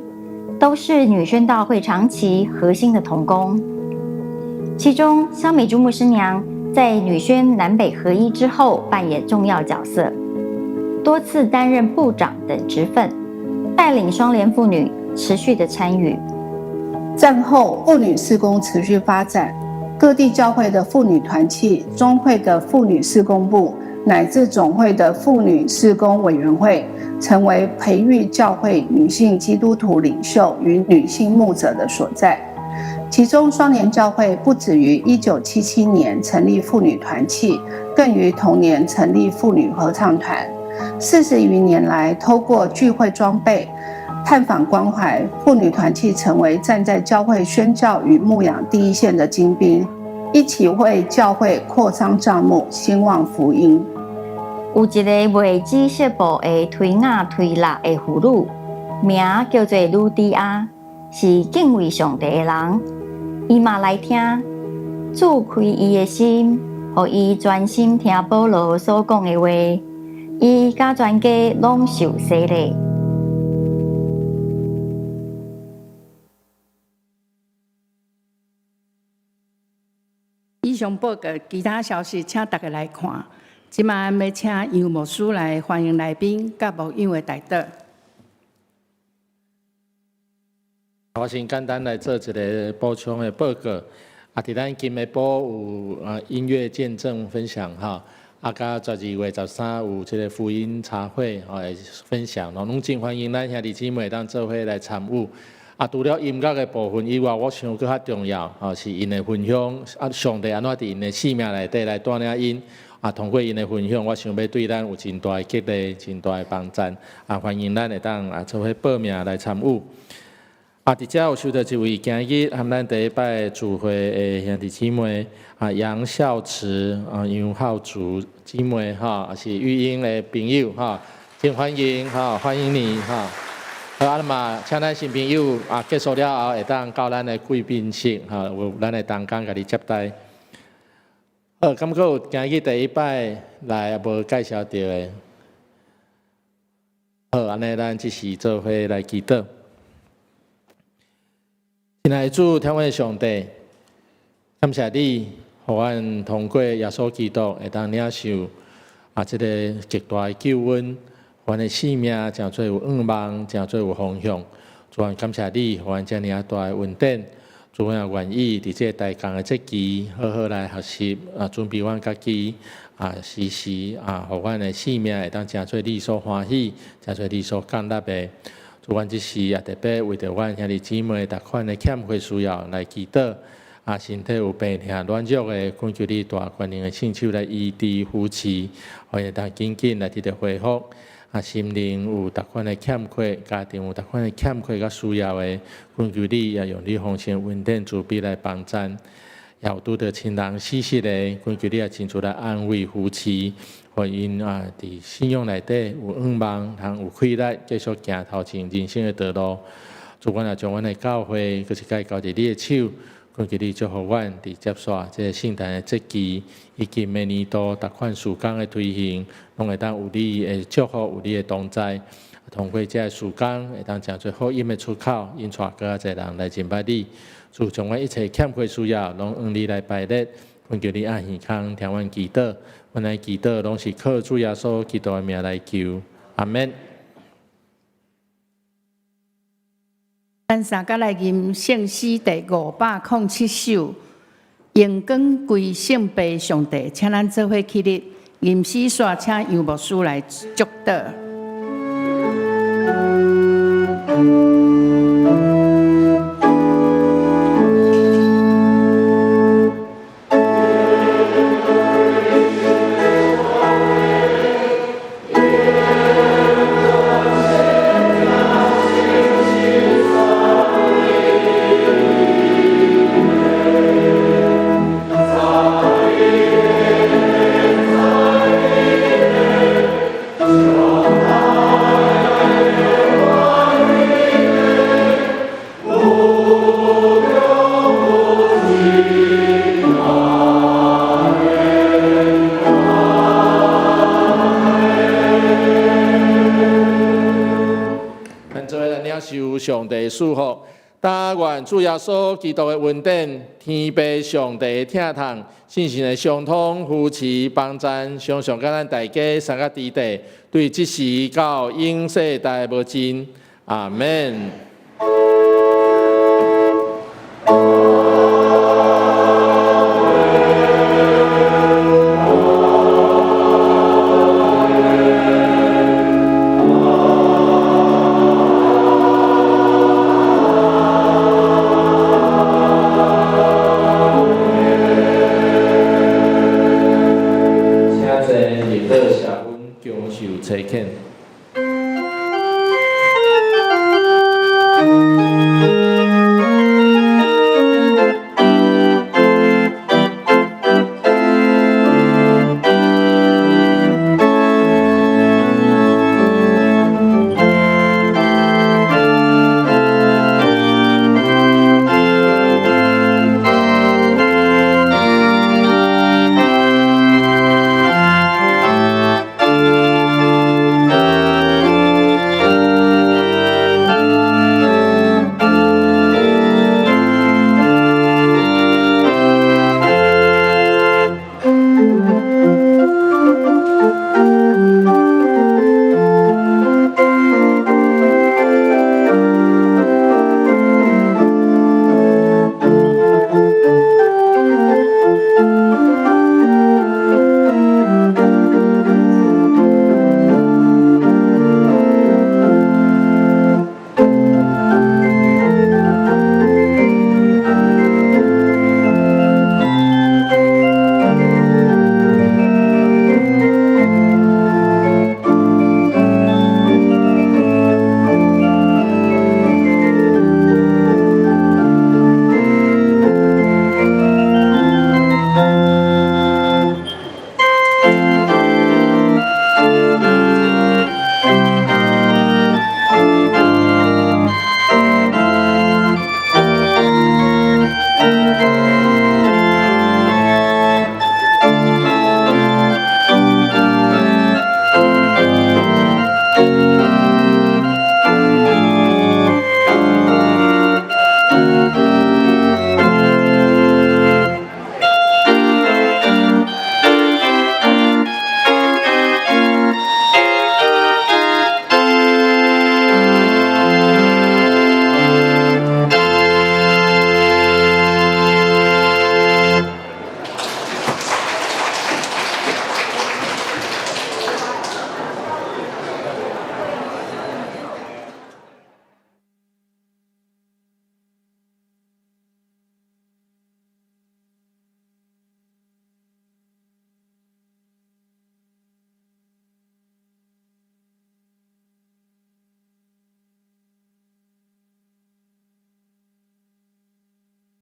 都是女宣道會長期核心的同工。其中，蕭美珠牧師娘在女宣南北合一之後扮演重要角色，多次擔任部長等職份，帶領雙連婦女持續的參與。戰後，婦女事工持續發展，各地教會的婦女團契、中會的婦女事工部，乃至總會的婦女事工委員會，成為培育教會女性基督徒領袖與女性牧者的所在。其中，雙連教會不止於1977年成立婦女團契，更於同年成立婦女合唱團。40餘年來，透過聚會裝備、探訪關懷，婦女團契成為站在教會宣教與牧養第一線的精兵，一起為教會擴張帳幕、興旺福音。有一个賣紫色布的推雅推喇的婦女，名叫做呂底亞，是敬畏上帝的人。伊嘛來聽，主開伊的心，予伊專心聽保羅所講的話。伊佮全家攏受洗禮。以上報告，其他消息請大家來看。這擺欲請楊牧師來歡迎來賓，佮牧養的代禱。我先簡單來做一个補充的報告。啊，佇咱今晡晡有啊音樂見證分享哈，啊，佮12月13有這个福音茶會吼分享，攏真歡迎咱兄弟姊妹當做伙來參與。啊，除了音樂的部分以外，我想閣較重要吼是𪜶的分享，啊，上帝按怎佇𪜶的生命內底來帶領𪜶，啊，通過𪜶的分享，我想欲對咱有真大的激勵，真大的幫助。啊，歡迎咱會當啊做伙報名來參與。啊，佇遮有收著一位今日含咱第一擺聚會的兄弟姊妹，啊，楊孝慈啊，楊孝慈姊妹吼，也是玉英的朋友吼，真歡迎吼，歡迎你吼。好，啊嘛，請咱新朋友啊結束了後，會當到咱的貴賓室吼，有咱的同工共你接待。好，敢閣有今日第一擺來也無介紹著的。好，按呢咱這時做伙來祈禱。親愛的主，天父上帝，感謝你，予阮通過耶穌基督會當領受啊，這个極大的救恩，阮的生命誠做有向望，誠做有方向。主啊，感謝你，予阮遮爾啊大的恩典。主啊，願意佇這个大工的節期，好好來學習啊，準備阮家己啊，時時啊，予阮的生命會當誠做你所歡喜，誠做你所悅納的。主，阮這時也特別為著阮兄弟姊妹逐款的欠缺需要來祈禱，身體有病疼軟弱的，懇求你大權能的聖手來醫治扶持，予𪜶會當緊緊來得著恢復。心靈有逐款的欠缺，家庭有逐款的欠缺佮需要的，懇求你也用你豐盛恩典慈悲來幫贊。也有拄著親人死殁的，懇求你也親自來安慰扶持，予𪜶佇信仰內底有向望，通有氣力繼續行頭前人生的道路。主，阮也將阮的教會，閣一擺交佇你的手，懇求你祝福阮佇接續這个聖誕的節期，以及明年度逐款事工的推行，攏會當有你的祝福，有你的同在。通過這个事工，會當成做福音的出口，引帶閣較濟人來認捌你。主，將阮一切欠缺需要，攏向你來排列，懇求你按耳空聽阮祈禱，阮的祈禱攏是靠主耶穌基督的名來求，阿們。咱三個來吟聖詩第507首，榮光歸聖父上帝，請咱做伙起立，吟詩煞請楊牧師來祝禱。咱做伙來領受上帝賜福，但願主耶穌基督的恩典、天父上帝的疼痛、聖神的相通、扶持、幫贊，常常佮咱大家三個弟弟，對這時到永世代無盡。阿們。請坐入到社阮享受差遣。